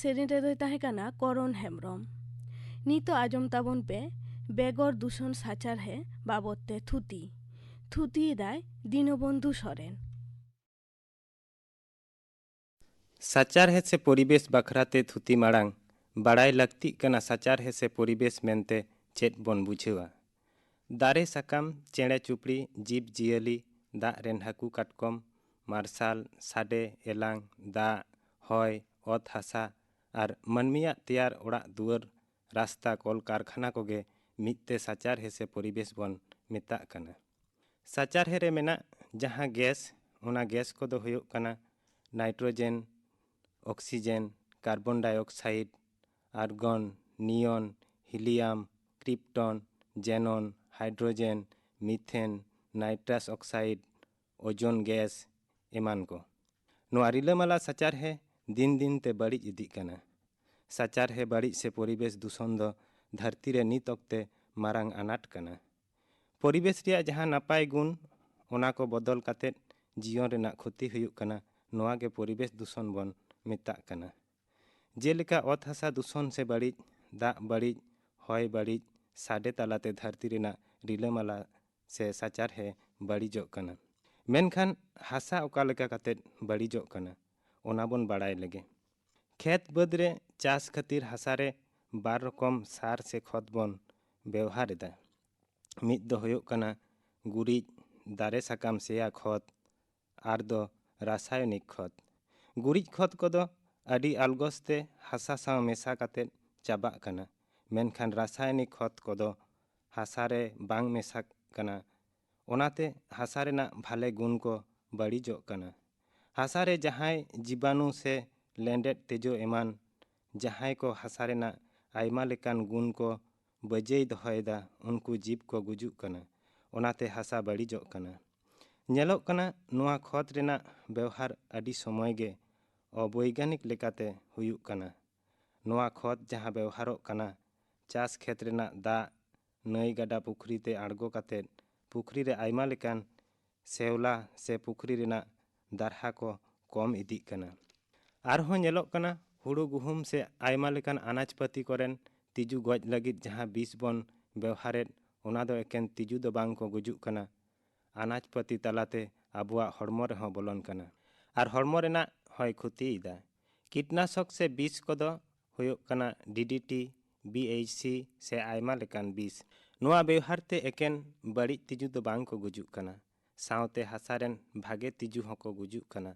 ᱥᱮᱨᱮᱧ ᱨᱮᱫᱚᱭ ᱛᱟᱦᱮᱸ ᱠᱟᱱᱟ ᱠᱚᱨᱚᱱ ᱦᱮᱢᱵᱽᱨᱚᱢ᱾ ᱱᱤᱛᱚᱜ ᱟᱸᱡᱚᱢ ᱛᱟᱵᱚᱱ ᱯᱮ ᱵᱮᱜᱚᱨ ᱫᱩᱥᱚᱱ ᱥᱟᱪᱟᱨᱦᱮ ᱵᱟᱵᱚᱫ ᱛᱮ ᱛᱷᱩᱛᱤ᱾ ᱛᱷᱩᱛᱤᱭᱮᱫᱟᱭ ᱫᱤᱱᱚᱵᱚᱱᱫᱷᱩ ᱥᱚᱨᱮᱱ᱾ ᱥᱟᱪᱟᱨᱦᱮ ᱥᱮ ᱯᱚᱨᱤᱵᱮᱥ ᱵᱟᱠᱷᱨᱟ ᱛᱮ ᱛᱷᱩᱛᱤ ᱢᱟᱲᱟᱝ ᱵᱟᱲᱟᱭ ᱞᱟᱹᱠᱛᱤᱜ ᱠᱟᱱᱟ ᱥᱟᱪᱟᱨᱦᱮ ᱥᱮ ᱯᱚᱨᱤᱵᱮᱥ ᱢᱮᱱᱛᱮ ᱪᱮᱫ ᱵᱚᱱ ᱵᱩᱡᱷᱟᱹᱣᱟ᱾ ᱫᱟᱨᱮ ᱥᱟᱠᱟᱢ, ᱪᱮᱬᱮ ᱪᱩᱯᱲᱤ, ᱡᱤᱵᱽ ᱡᱤᱭᱟᱹᱞᱤ, ᱫᱟᱜ ᱨᱮᱱ ᱦᱟᱹᱠᱩ ᱠᱟᱴᱠᱚᱢ, ᱢᱟᱨᱥᱟᱞ, ᱥᱟᱰᱮ, ᱮᱞᱟᱝ, ᱫᱟᱜ, ᱦᱚᱭ, ᱚᱛ ᱦᱟᱥᱟ ᱟᱨ ᱢᱟᱹᱱᱢᱤᱭᱟᱜ ᱛᱮᱭᱟᱨ ᱚᱲᱟᱜ ᱫᱩᱣᱟᱹᱨ, ᱨᱟᱥᱛᱟ, ᱠᱚᱞ ᱠᱟᱨᱠᱷᱟᱱᱟ ᱠᱚᱜᱮ ᱢᱤᱫ ᱛᱮ ᱥᱟᱪᱟᱨᱦᱮ ᱥᱮ ᱯᱚᱨᱤᱵᱮᱥ ᱵᱚᱱ ᱢᱮᱛᱟᱜ ᱠᱟᱱᱟ᱾ ᱥᱟᱪᱟᱨᱦᱮ ᱨᱮ ᱢᱮᱱᱟᱜ ᱡᱟᱦᱟᱸ ᱜᱮᱥ, ᱚᱱᱟ ᱜᱮᱥ ᱠᱚᱫᱚ ᱦᱩᱭᱩᱜ ᱠᱟᱱᱟ nitrogen, oxygen, carbon dioxide, argon, neon, helium, krypton, xenon, hydrogen, methane, nitrous oxide, ozone gas ᱮᱢᱟᱱ ᱠᱚ᱾ ᱱᱚᱣᱟ ᱨᱤᱞᱟᱹᱢᱟᱞᱟ ᱥᱟᱪᱟᱨᱦᱮ ᱫᱤᱱ ᱫᱤᱱ ᱛᱮ ᱵᱟᱹᱲᱤᱡ ᱤᱫᱤᱜ ᱠᱟᱱᱟ᱾ ᱥᱟᱪᱟᱨᱦᱮ ᱵᱟᱹᱲᱤᱡ ᱥᱮ ᱯᱚᱨᱤᱵᱮᱥ ᱫᱩᱥᱚᱱ ᱫᱚ ᱫᱷᱟᱹᱨᱛᱤ ᱨᱮ ᱱᱤᱛ ᱚᱠᱛᱮ ᱢᱟᱨᱟᱝ ᱟᱱᱟᱴ ᱠᱟᱱᱟ᱾ ᱯᱚᱨᱤᱵᱮᱥ ᱨᱮᱭᱟᱜ ᱡᱟᱦᱟᱸ ᱱᱟᱯᱟᱭ ᱜᱩᱱ, ᱚᱱᱟ ᱠᱚ ᱵᱚᱫᱚᱞ ᱠᱟᱛᱮᱫ ᱡᱤᱭᱚᱱ ᱨᱮᱱᱟᱜ ᱠᱷᱚᱛᱤ ᱦᱩᱭᱩᱜ ᱠᱟᱱᱟ, ᱱᱚᱣᱟ ᱜᱮ ᱯᱚᱨᱤᱵᱮᱥ ᱫᱩᱥᱚᱱ ᱵᱚᱱ ᱢᱮᱛᱟᱜ ᱠᱟᱱᱟ᱾ ᱡᱮᱞᱮᱠᱟ ᱚᱛ ᱦᱟᱥᱟ ᱫᱩᱥᱚᱱ ᱥᱮ ᱵᱟᱹᱲᱤᱡ, ᱫᱟᱜ ᱵᱟᱹᱲᱤᱡ, ᱦᱚᱭ ᱵᱟᱹᱲᱤᱡ, ᱥᱟᱰᱮ ᱛᱟᱞᱟᱛᱮ ᱫᱷᱟᱹᱨᱛᱤ ᱨᱮᱱᱟᱜ ᱨᱤᱞᱟᱹᱢᱟᱞᱟ ᱥᱮ ᱥᱟᱪᱟᱨᱦᱮ ᱵᱟᱹᱲᱤᱡᱚᱜ ᱠᱟᱱᱟ᱾ ᱢᱮᱱᱠᱷᱟᱱ ᱦᱟᱥᱟ ᱚᱠᱟ ᱞᱮᱠᱟ ᱠᱟᱛᱮᱫ ᱵᱟᱹᱲᱤᱡᱚᱜ ᱠᱟᱱᱟ, ᱚᱱᱟ ᱵᱚᱱ ᱵᱟᱲᱟᱭ ᱞᱮᱜᱮ᱾ ᱠᱷᱮᱛ ᱵᱟᱹᱫᱽ ᱨᱮ ᱪᱟᱥ ᱠᱷᱟᱹᱛᱤᱨ ᱦᱟᱥᱟ ᱨᱮ ᱵᱟᱨ ᱨᱚᱠᱚᱢ ᱥᱟᱨ ᱥᱮ ᱠᱷᱚᱛ ᱵᱚᱱ ᱵᱮᱣᱦᱟᱨ ᱮᱫᱟ᱾ ᱢᱤᱫ ᱫᱚ ᱦᱩᱭᱩᱜ ᱠᱟᱱᱟ ᱜᱩᱨᱤᱡ, ᱫᱟᱨᱮ ᱥᱟᱠᱟᱢ ᱥᱮᱭᱟ ᱠᱷᱚᱛ, ᱟᱨ ᱫᱚ ᱨᱟᱥᱟᱭᱚᱱᱤᱠ ᱠᱷᱚᱛ᱾ ᱜᱩᱨᱤᱡ ᱠᱷᱚᱛ ᱠᱚᱫᱚ ᱟᱹᱰᱤ ᱟᱞᱜᱚᱥ ᱛᱮ ᱦᱟᱥᱟ ᱥᱟᱶ ᱢᱮᱥᱟ ᱠᱟᱛᱮᱫ ᱪᱟᱵᱟᱜ ᱠᱟᱱᱟ, ᱢᱮᱱᱠᱷᱟᱱ ᱨᱟᱥᱟᱭᱚᱱᱤᱠ ᱠᱷᱚᱛ ᱠᱚᱫᱚ ᱦᱟᱥᱟ ᱨᱮ ᱵᱟᱝ ᱢᱮᱥᱟᱜ ᱠᱟᱱᱟ, ᱚᱱᱟᱛᱮ ᱦᱟᱥᱟ ᱨᱮᱱᱟᱜ ᱵᱷᱟᱞᱮ ᱜᱩᱱ ᱠᱚ ᱵᱟᱹᱲᱤᱡᱚᱜ ᱠᱟᱱᱟ᱾ ᱦᱟᱥᱟ ᱨᱮ ᱡᱟᱦᱟᱸᱭ ᱡᱤᱵᱟᱱᱩ ᱥᱮ ᱞᱮᱸᱰᱮᱫ ᱛᱮᱡᱳ ᱮᱢᱟᱱ ᱡᱟᱦᱟᱸᱭ ᱠᱚ ᱦᱟᱥᱟ ᱨᱮᱱᱟᱜ ᱟᱭᱢᱟ ᱞᱮᱠᱟᱱ ᱜᱩᱱ ᱠᱚ ᱵᱟᱹᱡᱟᱹᱭ ᱫᱚᱦᱚᱭᱮᱫᱟ, ᱩᱱᱠᱩ ᱡᱤᱵᱽ ᱠᱚ ᱜᱩᱡᱩᱜ ᱠᱟᱱᱟ, ᱚᱱᱟᱛᱮ ᱦᱟᱥᱟ ᱵᱟᱹᱲᱤᱡᱚᱜ ᱠᱟᱱᱟ᱾ ᱧᱮᱞᱚᱜ ᱠᱟᱱᱟ, ᱱᱚᱣᱟ ᱠᱷᱚᱛ ᱨᱮᱱᱟᱜ ᱵᱮᱣᱦᱟᱨ ᱟᱹᱰᱤ ᱥᱚᱢᱚᱭ ᱜᱮ ᱚᱵᱳᱭᱜᱟᱱᱤᱠ ᱞᱮᱠᱟᱛᱮ ᱦᱩᱭᱩᱜ ᱠᱟᱱᱟ᱾ ᱱᱚᱣᱟ ᱠᱷᱚᱛ ᱡᱟᱦᱟᱸ ᱵᱮᱣᱦᱟᱨᱚᱜ ᱠᱟᱱᱟ, ᱪᱟᱥ ᱠᱷᱮᱛ ᱨᱮᱱᱟᱜ ᱫᱟᱜ ᱱᱟᱹᱭ ᱜᱟᱰᱟ ᱯᱩᱠᱷᱨᱤ ᱛᱮ ᱟᱬᱜᱚ ᱠᱟᱛᱮᱫ ᱯᱩᱠᱷᱨᱤ ᱨᱮ ᱟᱭᱢᱟ ᱞᱮᱠᱟᱱ ᱥᱮᱣᱞᱟ ᱥᱮ ᱯᱩᱠᱷᱨᱤ ᱨᱮᱱᱟᱜ ᱫᱟᱨᱦᱟ ᱠᱚ ᱠᱚᱢ ᱤᱫᱤᱜ ᱠᱟᱱᱟ᱾ ᱟᱨᱦᱚᱸ ᱧᱮᱞᱚᱜ ᱠᱟᱱᱟ, ᱦᱩᱲᱩ ᱜᱩᱦᱩᱢ ᱥᱮ ᱟᱭᱢᱟ ᱞᱮᱠᱟᱱ ᱟᱱᱟᱡᱽ ᱯᱟᱹᱛᱤ ᱠᱚᱨᱮᱱ ᱛᱤᱡᱩ ᱜᱚᱡ ᱞᱟᱹᱜᱤᱫ ᱡᱟᱦᱟᱸ ᱵᱤᱥ ᱵᱚᱱ ᱵᱮᱣᱦᱟᱨᱮᱫ, ᱚᱱᱟ ᱫᱚ ᱮᱠᱮᱱ ᱛᱤᱡᱩ ᱫᱚ ᱵᱟᱝ ᱠᱚ ᱜᱩᱡᱩᱜ ᱠᱟᱱᱟ, ᱟᱱᱟᱡᱽ ᱯᱟᱹᱛᱤ ᱛᱟᱞᱟᱛᱮ ᱟᱵᱚᱣᱟᱜ ᱦᱚᱲᱢᱚ ᱨᱮᱦᱚᱸ ᱵᱚᱞᱚᱱ ᱠᱟᱱᱟ ᱟᱨ ᱦᱚᱲᱢᱚ ᱨᱮᱱᱟᱜ ᱦᱚᱸᱭ ᱠᱷᱚᱛᱤᱭᱮᱫᱟ᱾ ᱠᱤᱴᱱᱟᱥᱚᱠ ᱥᱮ ᱵᱤᱥ ᱠᱚᱫᱚ ᱦᱩᱭᱩᱜ ᱠᱟᱱᱟ ᱰᱤ D T, B H C ᱥᱮ ᱟᱭᱢᱟ ᱞᱮᱠᱟᱱ ᱵᱤᱥ᱾ ᱱᱚᱣᱟ ᱵᱮᱣᱦᱟᱨ ᱛᱮ ᱮᱠᱮᱱ ᱵᱟᱹᱲᱤᱡ ᱛᱤᱡᱩ ᱫᱚ ᱵᱟᱝ ᱠᱚ ᱜᱩᱡᱩᱜ ᱠᱟᱱᱟ, ᱥᱟᱶᱛᱮ ᱦᱟᱥᱟ ᱨᱮᱱ ᱵᱷᱟᱜᱮ ᱛᱤᱡᱩ ᱦᱚᱸᱠᱚ ᱜᱩᱡᱩᱜ ᱠᱟᱱᱟ,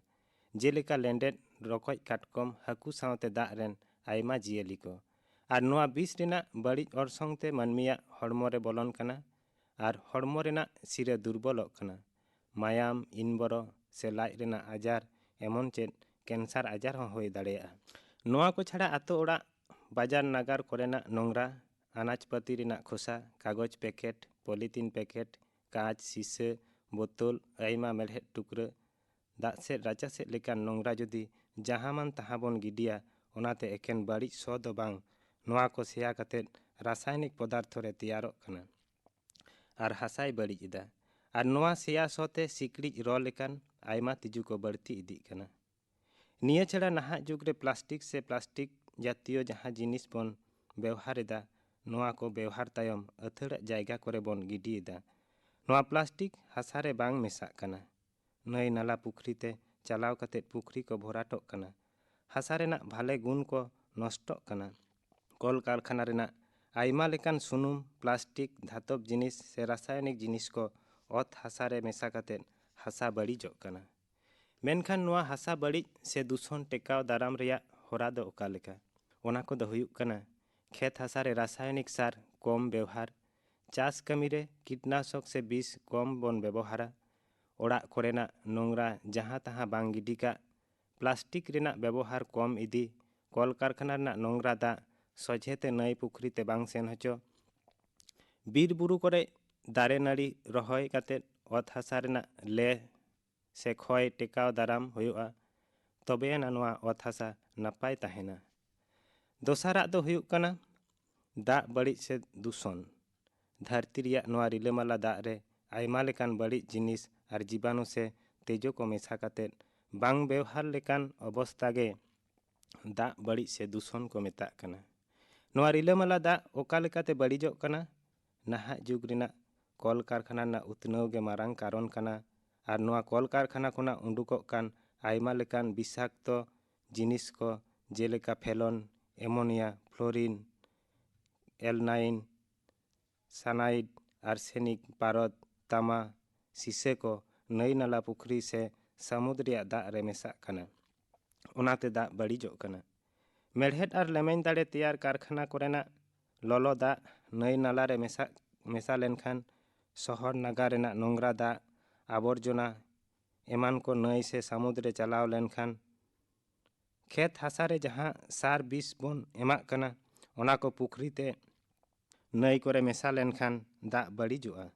ᱡᱮᱞᱮᱠᱟ ᱞᱮᱸᱰᱮᱫ, ᱨᱚᱠᱚᱡ, ᱠᱟᱴᱠᱚᱢ, ᱦᱟᱹᱠᱩ ᱥᱟᱶᱛᱮ ᱫᱟᱜ ᱨᱮᱱ ᱟᱭᱢᱟ ᱡᱤᱭᱟᱹᱞᱤ ᱠᱚ᱾ ᱟᱨ ᱱᱚᱣᱟ ᱵᱤᱥ ᱨᱮᱱᱟᱜ ᱵᱟᱹᱲᱤᱡ ᱚᱨᱥᱚᱝ ᱛᱮ ᱢᱟᱹᱱᱢᱤᱭᱟᱜ ᱦᱚᱲᱢᱚ ᱨᱮ ᱵᱚᱞᱚᱱ ᱠᱟᱱᱟ ᱟᱨ ᱦᱚᱲᱢᱚ ᱨᱮᱱᱟᱜ ᱥᱤᱨᱟᱹ ᱫᱩᱨᱵᱚᱞᱚᱜ ᱠᱟᱱᱟ᱾ ᱢᱟᱭᱟᱢ, ᱤᱱᱵᱚᱨᱚ ᱥᱮ ᱞᱟᱡ ᱨᱮᱱᱟᱜ ᱟᱡᱟᱨ, ᱮᱢᱚᱱ ᱪᱮᱫ ᱠᱮᱱᱥᱟᱨ ᱟᱡᱟᱨ ᱦᱚᱸ ᱦᱩᱭ ᱫᱟᱲᱮᱭᱟᱜᱼᱟ᱾ ᱱᱚᱣᱟ ᱠᱚ ᱪᱷᱟᱲᱟ ᱟᱛᱳ ᱚᱲᱟᱜ, ᱵᱟᱡᱟᱨ ᱱᱟᱜᱟᱨ ᱠᱚᱨᱮᱱᱟᱜ ᱱᱚᱝᱨᱟ, ᱟᱱᱟᱡᱽ ᱯᱟᱹᱛᱤ ᱨᱮᱱᱟᱜ ᱠᱷᱳᱥᱟ, ᱠᱟᱜᱚᱡᱽ ᱯᱮᱠᱮᱴ, ᱯᱚᱞᱤᱛᱤᱱ ᱯᱮᱠᱮᱴ, ᱠᱟᱸᱪ, ᱥᱤᱥᱟᱹ, ᱵᱳᱛᱳᱞ, ᱟᱭᱢᱟ ᱢᱮᱲᱦᱮᱫ ᱴᱩᱠᱨᱟᱹ, ᱫᱟᱜ ᱥᱮᱫ ᱨᱟᱪᱟ ᱥᱮᱫ ᱞᱮᱠᱟᱱ ᱱᱚᱝᱨᱟ ᱡᱩᱫᱤ ᱡᱟᱦᱟᱸ ᱢᱟᱱ ᱛᱟᱦᱟᱸ ᱵᱚᱱ ᱜᱤᱰᱤᱭᱟ, ᱚᱱᱟᱛᱮ ᱮᱠᱮᱱ ᱵᱟᱹᱲᱤᱡ ᱥᱚ ᱫᱚ ᱵᱟᱝ, ᱱᱚᱣᱟ ᱠᱚ ᱥᱮᱭᱟ ᱠᱟᱛᱮᱫ ᱨᱟᱥᱟᱭᱚᱱᱤᱠ ᱯᱚᱫᱟᱨᱛᱷᱚ ᱨᱮ ᱛᱮᱭᱟᱨᱚᱜ ᱠᱟᱱᱟ ᱟᱨ ᱦᱟᱥᱟᱭ ᱵᱟᱹᱲᱤᱡ ᱮᱫᱟ᱾ ᱟᱨ ᱱᱚᱣᱟ ᱥᱮᱭᱟ ᱥᱚ ᱛᱮ ᱥᱤᱠᱲᱤᱡ ᱨᱚ ᱞᱮᱠᱟᱱ ᱟᱭᱢᱟ ᱛᱤᱡᱩ ᱠᱚ ᱵᱟᱹᱲᱛᱤ ᱤᱫᱤᱜ ᱠᱟᱱᱟ᱾ ᱱᱤᱭᱟᱹ ᱪᱷᱟᱲᱟ ᱱᱟᱦᱟᱜ ᱡᱩᱜᱽ ᱨᱮ ᱯᱞᱟᱥᱴᱤᱠ ᱥᱮ ᱯᱞᱟᱥᱴᱤᱠ ᱡᱟᱛᱤᱭᱚ ᱡᱟᱦᱟᱸ ᱡᱤᱱᱤᱥ ᱵᱚᱱ ᱵᱮᱣᱦᱟᱨ ᱮᱫᱟ, ᱱᱚᱣᱟ ᱠᱚ ᱵᱮᱣᱦᱟᱨ ᱛᱟᱭᱚᱢ ᱟᱹᱛᱷᱟᱹᱲᱟᱜ ᱡᱟᱭᱜᱟ ᱠᱚᱨᱮ ᱵᱚᱱ ᱜᱤᱰᱤᱭᱮᱫᱟ᱾ ᱱᱚᱣᱟ ᱯᱞᱟᱥᱴᱤᱠ ᱦᱟᱥᱟ ᱨᱮ ᱵᱟᱝ ᱢᱮᱥᱟᱜ ᱠᱟᱱᱟ, ᱱᱟᱹᱭ ᱱᱟᱞᱟ ᱯᱩᱠᱷᱨᱤ ᱛᱮ ᱪᱟᱞᱟᱣ ᱠᱟᱛᱮ ᱯᱩᱠᱷᱨᱤ ᱠᱚ ᱵᱷᱚᱨᱟᱴᱚᱜ ᱠᱟᱱᱟ᱾ ᱦᱟᱥᱟ ᱨᱮᱱᱟᱜ ᱵᱷᱟᱞᱮ ᱜᱩᱱ ᱠᱚ ᱱᱚᱥᱴᱚᱜ ᱠᱟᱱᱟ᱾ ᱠᱚᱞ ᱠᱟᱨᱠᱷᱟᱱᱟ ᱨᱮᱱᱟᱜ ᱟᱭᱢᱟ ᱞᱮᱠᱟᱱ ᱥᱩᱱᱩᱢ, ᱯᱞᱟᱥᱴᱤᱠ, ᱫᱷᱟᱛᱚᱵ ᱡᱤᱱᱤᱥ ᱥᱮ ᱨᱟᱥᱟᱭᱚᱱᱤᱠ ᱡᱤᱱᱤᱥ ᱠᱚ ᱚᱛ ᱦᱟᱥᱟ ᱨᱮ ᱢᱮᱥᱟ ᱠᱟᱛᱮ ᱦᱟᱥᱟ ᱵᱟᱹᱲᱤᱡᱚᱜ ᱠᱟᱱᱟ᱾ ᱢᱮᱱᱠᱷᱟᱱ ᱱᱚᱣᱟ ᱦᱟᱥᱟ ᱵᱟᱹᱲᱤᱡ ᱥᱮ ᱫᱩᱥᱚᱱ ᱴᱮᱠᱟᱣ ᱫᱟᱨᱟᱢ ᱨᱮᱭᱟᱜ ᱦᱚᱨᱟ ᱫᱚ ᱚᱠᱟ ᱞᱮᱠᱟ? ᱚᱱᱟ ᱠᱚᱫᱚ ᱦᱩᱭᱩᱜ ᱠᱟᱱᱟ, ᱠᱷᱮᱛ ᱦᱟᱥᱟ ᱨᱮ ᱨᱟᱥᱟᱭᱚᱱᱤᱠ ᱥᱟᱨ ᱠᱚᱢ ᱵᱮᱣᱦᱟᱨ, ᱪᱟᱥ ᱠᱟᱹᱢᱤ ᱨᱮ ᱠᱤᱴᱱᱟᱥᱚᱠ ᱥᱮ ᱵᱤᱥ ᱠᱚᱢ ᱵᱚᱱ ᱵᱮᱵᱚᱦᱟᱨᱟ, ᱚᱲᱟᱜ ᱠᱚᱨᱮᱱᱟᱜ ᱱᱚᱝᱨᱟ ᱡᱟᱦᱟᱸ ᱛᱟᱦᱟᱸ ᱵᱟᱝ ᱜᱤᱰᱤ ᱠᱟᱜ, ᱯᱞᱟᱥᱴᱤᱠ ᱨᱮᱱᱟᱜ ᱵᱮᱵᱚᱦᱟᱨ ᱠᱚᱢ ᱤᱫᱤ, ᱠᱚᱞ ᱠᱟᱨᱠᱷᱟᱱᱟ ᱨᱮᱱᱟᱜ ᱱᱚᱝᱨᱟ ᱫᱟᱜ ᱥᱚᱡᱷᱮ ᱛᱮ ᱱᱟᱹᱭ ᱯᱩᱠᱷᱨᱤ ᱛᱮ ᱵᱟᱝ ᱥᱮᱱ ᱦᱚᱪᱚ, ᱵᱤᱨ ᱵᱩᱨᱩ ᱠᱚᱨᱮ ᱫᱟᱨᱮ ᱱᱟᱹᱲᱤ ᱨᱚᱦᱚᱭ ᱠᱟᱛᱮ ᱚᱛ ᱦᱟᱥᱟ ᱨᱮᱱᱟᱜ ᱞᱮ ᱥᱮ ᱠᱷᱚᱭ ᱴᱮᱠᱟᱣ ᱫᱟᱨᱟᱢ ᱦᱩᱭᱩᱜᱼᱟ, ᱛᱚᱵᱮᱭᱟᱱᱟ ᱱᱚᱣᱟ ᱚᱛ ᱦᱟᱥᱟ ᱱᱟᱯᱟᱭ ᱛᱟᱦᱮᱱᱟ᱾ ᱫᱚᱥᱟᱨᱟᱜ ᱫᱚ ᱦᱩᱭᱩᱜ ᱠᱟᱱᱟ ᱫᱟᱜ ᱵᱟᱹᱲᱤᱡ ᱥᱮ ᱫᱩᱥᱚᱱ᱾ ᱫᱷᱟᱹᱨᱛᱤ ᱨᱮᱭᱟᱜ ᱱᱚᱣᱟ ᱨᱤᱞᱟᱹᱢᱟᱞᱟ ᱫᱟᱜ ᱨᱮ ᱟᱭᱢᱟ ᱞᱮᱠᱟᱱ ᱵᱟᱹᱲᱤᱡ ᱡᱤᱱᱤᱥ ᱟᱨ ᱡᱤᱵᱟᱱᱩ ᱥᱮ ᱛᱮᱡᱚ ᱠᱚ ᱢᱮᱥᱟ ᱠᱟᱛᱮ ᱵᱟᱝ ᱵᱮᱣᱦᱟᱨ ᱞᱮᱠᱟᱱ ᱚᱵᱚᱥᱛᱟ ᱜᱮ ᱫᱟᱜ ᱵᱟᱹᱲᱤᱡ ᱥᱮ ᱫᱩᱥᱚᱱ ᱠᱚ ᱢᱮᱛᱟᱜ ᱠᱟᱱᱟ᱾ ᱱᱚᱣᱟ ᱨᱤᱞᱟᱹᱢᱟᱞᱟ ᱫᱟᱜ ᱚᱠᱟ ᱞᱮᱠᱟᱛᱮ ᱵᱟᱹᱲᱤᱡᱚᱜ ᱠᱟᱱᱟ? ᱱᱟᱦᱟᱜ ᱡᱩᱜᱽ ᱨᱮᱱᱟᱜ ᱠᱚᱞ ᱠᱟᱨᱠᱷᱟᱱᱟ ᱨᱮᱱᱟᱜ ᱩᱛᱱᱟᱹᱣ ᱜᱮ ᱢᱟᱨᱟᱝ ᱠᱟᱨᱚᱱ ᱠᱟᱱᱟ᱾ ᱟᱨ ᱱᱚᱣᱟ ᱠᱚᱞ ᱠᱟᱨᱠᱷᱟᱱᱟ ᱠᱷᱚᱱᱟᱜ ᱩᱰᱩᱠᱚᱜ ᱠᱟᱱ ᱟᱭᱢᱟ ᱞᱮᱠᱟᱱ ᱵᱤᱥᱟᱠᱛᱚ ᱡᱤᱱᱤᱥ ᱠᱚ, ᱡᱮᱞᱮᱠᱟ ᱯᱷᱮᱞᱚᱱ, ᱮᱢᱳᱱᱤᱭᱟ, ᱯᱷᱞᱳᱨᱤᱱ, ᱮᱞᱱᱟᱭᱤᱱ, ᱥᱟᱱᱟᱭᱤᱰ, ᱟᱨᱥᱮᱱᱤᱠ, ᱯᱟᱨᱚᱫ, ᱛᱟᱢᱟ, ᱥᱤᱥᱟᱹ ᱠᱚ ᱱᱟᱹᱭ ᱱᱟᱞᱟ, ᱯᱩᱠᱷᱨᱤ ᱥᱮ ᱥᱟᱹᱢᱩᱫ ᱨᱮᱭᱟᱜ ᱫᱟᱜ ᱨᱮ ᱢᱮᱥᱟᱜ ᱠᱟᱱᱟ᱾ ᱚᱱᱟᱛᱮ ᱫᱟᱜ ᱵᱟᱹᱲᱤᱡᱚᱜ ᱠᱟᱱᱟ᱾ ᱢᱮᱲᱦᱮᱫ ᱟᱨ ᱞᱮᱢᱮᱧ ᱫᱟᱲᱮ ᱛᱮᱭᱟᱨ ᱠᱟᱨᱠᱷᱟᱱᱟ ᱠᱚᱨᱮᱱᱟᱜ ᱞᱚᱞᱚ ᱫᱟᱜ ᱱᱟᱹᱭ ᱱᱟᱞᱟ ᱨᱮ ᱢᱮᱥᱟᱜ, ᱢᱮᱥᱟ ᱞᱮᱱᱠᱷᱟᱱ ᱥᱚᱦᱚᱨ ᱱᱟᱜᱟᱨ ᱨᱮᱱᱟᱜ ᱱᱚᱝᱨᱟ ᱫᱟᱜ, ᱟᱵᱚᱨᱡᱚᱱᱟ ᱮᱢᱟᱱ ᱠᱚ ᱱᱟᱹᱭ ᱥᱮ ᱥᱟᱹᱢᱩᱫ ᱨᱮ ᱪᱟᱞᱟᱣ ᱞᱮᱱᱠᱷᱟᱱ ᱠᱷᱮᱛ ᱦᱟᱥᱟ ᱨᱮ ᱡᱟᱦᱟᱸ ᱥᱟᱨ ᱵᱤᱥ ᱵᱚᱱ ᱮᱢᱟᱜ ᱠᱟᱱᱟ, ᱚᱱᱟ ᱠᱚ ᱯᱩᱠᱷᱨᱤ ᱛᱮ ᱱᱟᱹᱭ ᱠᱚᱨᱮ ᱢᱮᱥᱟ ᱞᱮᱱᱠᱷᱟᱱ ᱫᱟᱜ ᱵᱟᱹᱲᱤᱡᱚᱜᱼᱟ᱾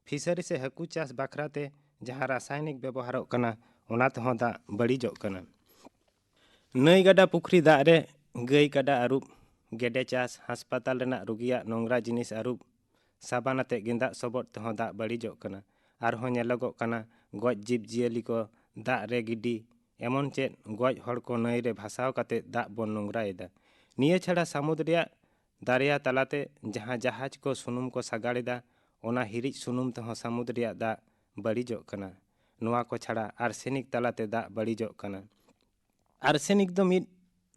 ᱯᱷᱤᱥᱟᱨᱤ ᱥᱮ ᱦᱟᱹᱠᱩ ᱪᱟᱥ ᱵᱟᱠᱷᱨᱟ ᱛᱮ ᱡᱟᱦᱟᱸ ᱨᱟᱥᱟᱭᱱᱤᱠ ᱵᱮᱵᱚᱦᱟᱨᱚᱜ ᱠᱟᱱᱟ, ᱚᱱᱟ ᱛᱮᱦᱚᱸ ᱫᱟᱜ ᱵᱟᱹᱲᱤᱡᱚᱜ ᱠᱟᱱᱟ᱾ ᱱᱟᱹᱭ ᱜᱟᱰᱟ ᱯᱩᱠᱷᱨᱤ ᱫᱟᱜ ᱨᱮ ᱜᱟᱹᱭ ᱠᱟᱰᱟ ᱟᱹᱨᱩᱵ, ᱜᱮᱰᱮ ᱪᱟᱥ, ᱦᱟᱥᱯᱟᱛᱟᱞ ᱨᱮᱱᱟᱜ ᱨᱩᱜᱤᱭᱟᱜ ᱱᱚᱝᱨᱟ ᱡᱤᱱᱤᱥ ᱟᱹᱨᱩᱵ, ᱥᱟᱵᱟᱱ ᱟᱛᱮ ᱜᱮᱸᱫᱟᱜ ᱥᱚᱵᱚᱫ ᱛᱮᱦᱚᱸ ᱫᱟᱜ ᱵᱟᱹᱲᱤᱡᱚᱜ ᱠᱟᱱᱟ᱾ ᱟᱨᱦᱚᱸ ᱧᱮᱞᱚᱜᱚᱜ ᱠᱟᱱᱟ ᱜᱚᱡ ᱡᱤᱵᱽ ᱡᱤᱭᱟᱹᱞᱤ ᱠᱚ ᱫᱟᱜ ᱨᱮ ᱜᱤᱰᱤ, ᱮᱢᱚᱱ ᱪᱮᱫ ᱜᱚᱡ ᱦᱚᱲ ᱠᱚ ᱱᱟᱹᱭ ᱨᱮ ᱵᱷᱟᱥᱟᱣ ᱠᱟᱛᱮ ᱫᱟᱜ ᱵᱚᱱ ᱱᱚᱝᱨᱟᱭᱮᱫᱟ᱾ ᱱᱤᱭᱟᱹ ᱪᱷᱟᱲᱟ ᱥᱟᱹᱢᱩᱫ ᱨᱮᱭᱟᱜ ᱫᱟᱨᱭᱟ ᱛᱟᱞᱟᱛᱮ ᱡᱟᱦᱟᱸ ᱡᱟᱦᱟᱡᱽ ᱠᱚ ᱥᱩᱱᱩᱢ ᱠᱚ ᱥᱟᱜᱟᱲ ᱮᱫᱟ, ᱚᱱᱟ ᱦᱤᱨᱤᱡ ᱥᱩᱱᱩᱢ ᱛᱮᱦᱚᱸ ᱥᱟᱹᱢᱩᱫ ᱨᱮᱭᱟᱜ ᱫᱟᱜ ᱵᱟᱹᱲᱤᱡᱚᱜ ᱠᱟᱱᱟ᱾ ᱱᱚᱣᱟ ᱠᱚ ᱪᱷᱟᱲᱟ ᱟᱨᱥᱮᱱᱤᱠ ᱛᱟᱞᱟᱛᱮ ᱫᱟᱜ ᱵᱟᱹᱲᱤᱡᱚᱜ ᱠᱟᱱᱟ᱾ ᱟᱨᱥᱮᱱᱤᱠ ᱫᱚ ᱢᱤᱫ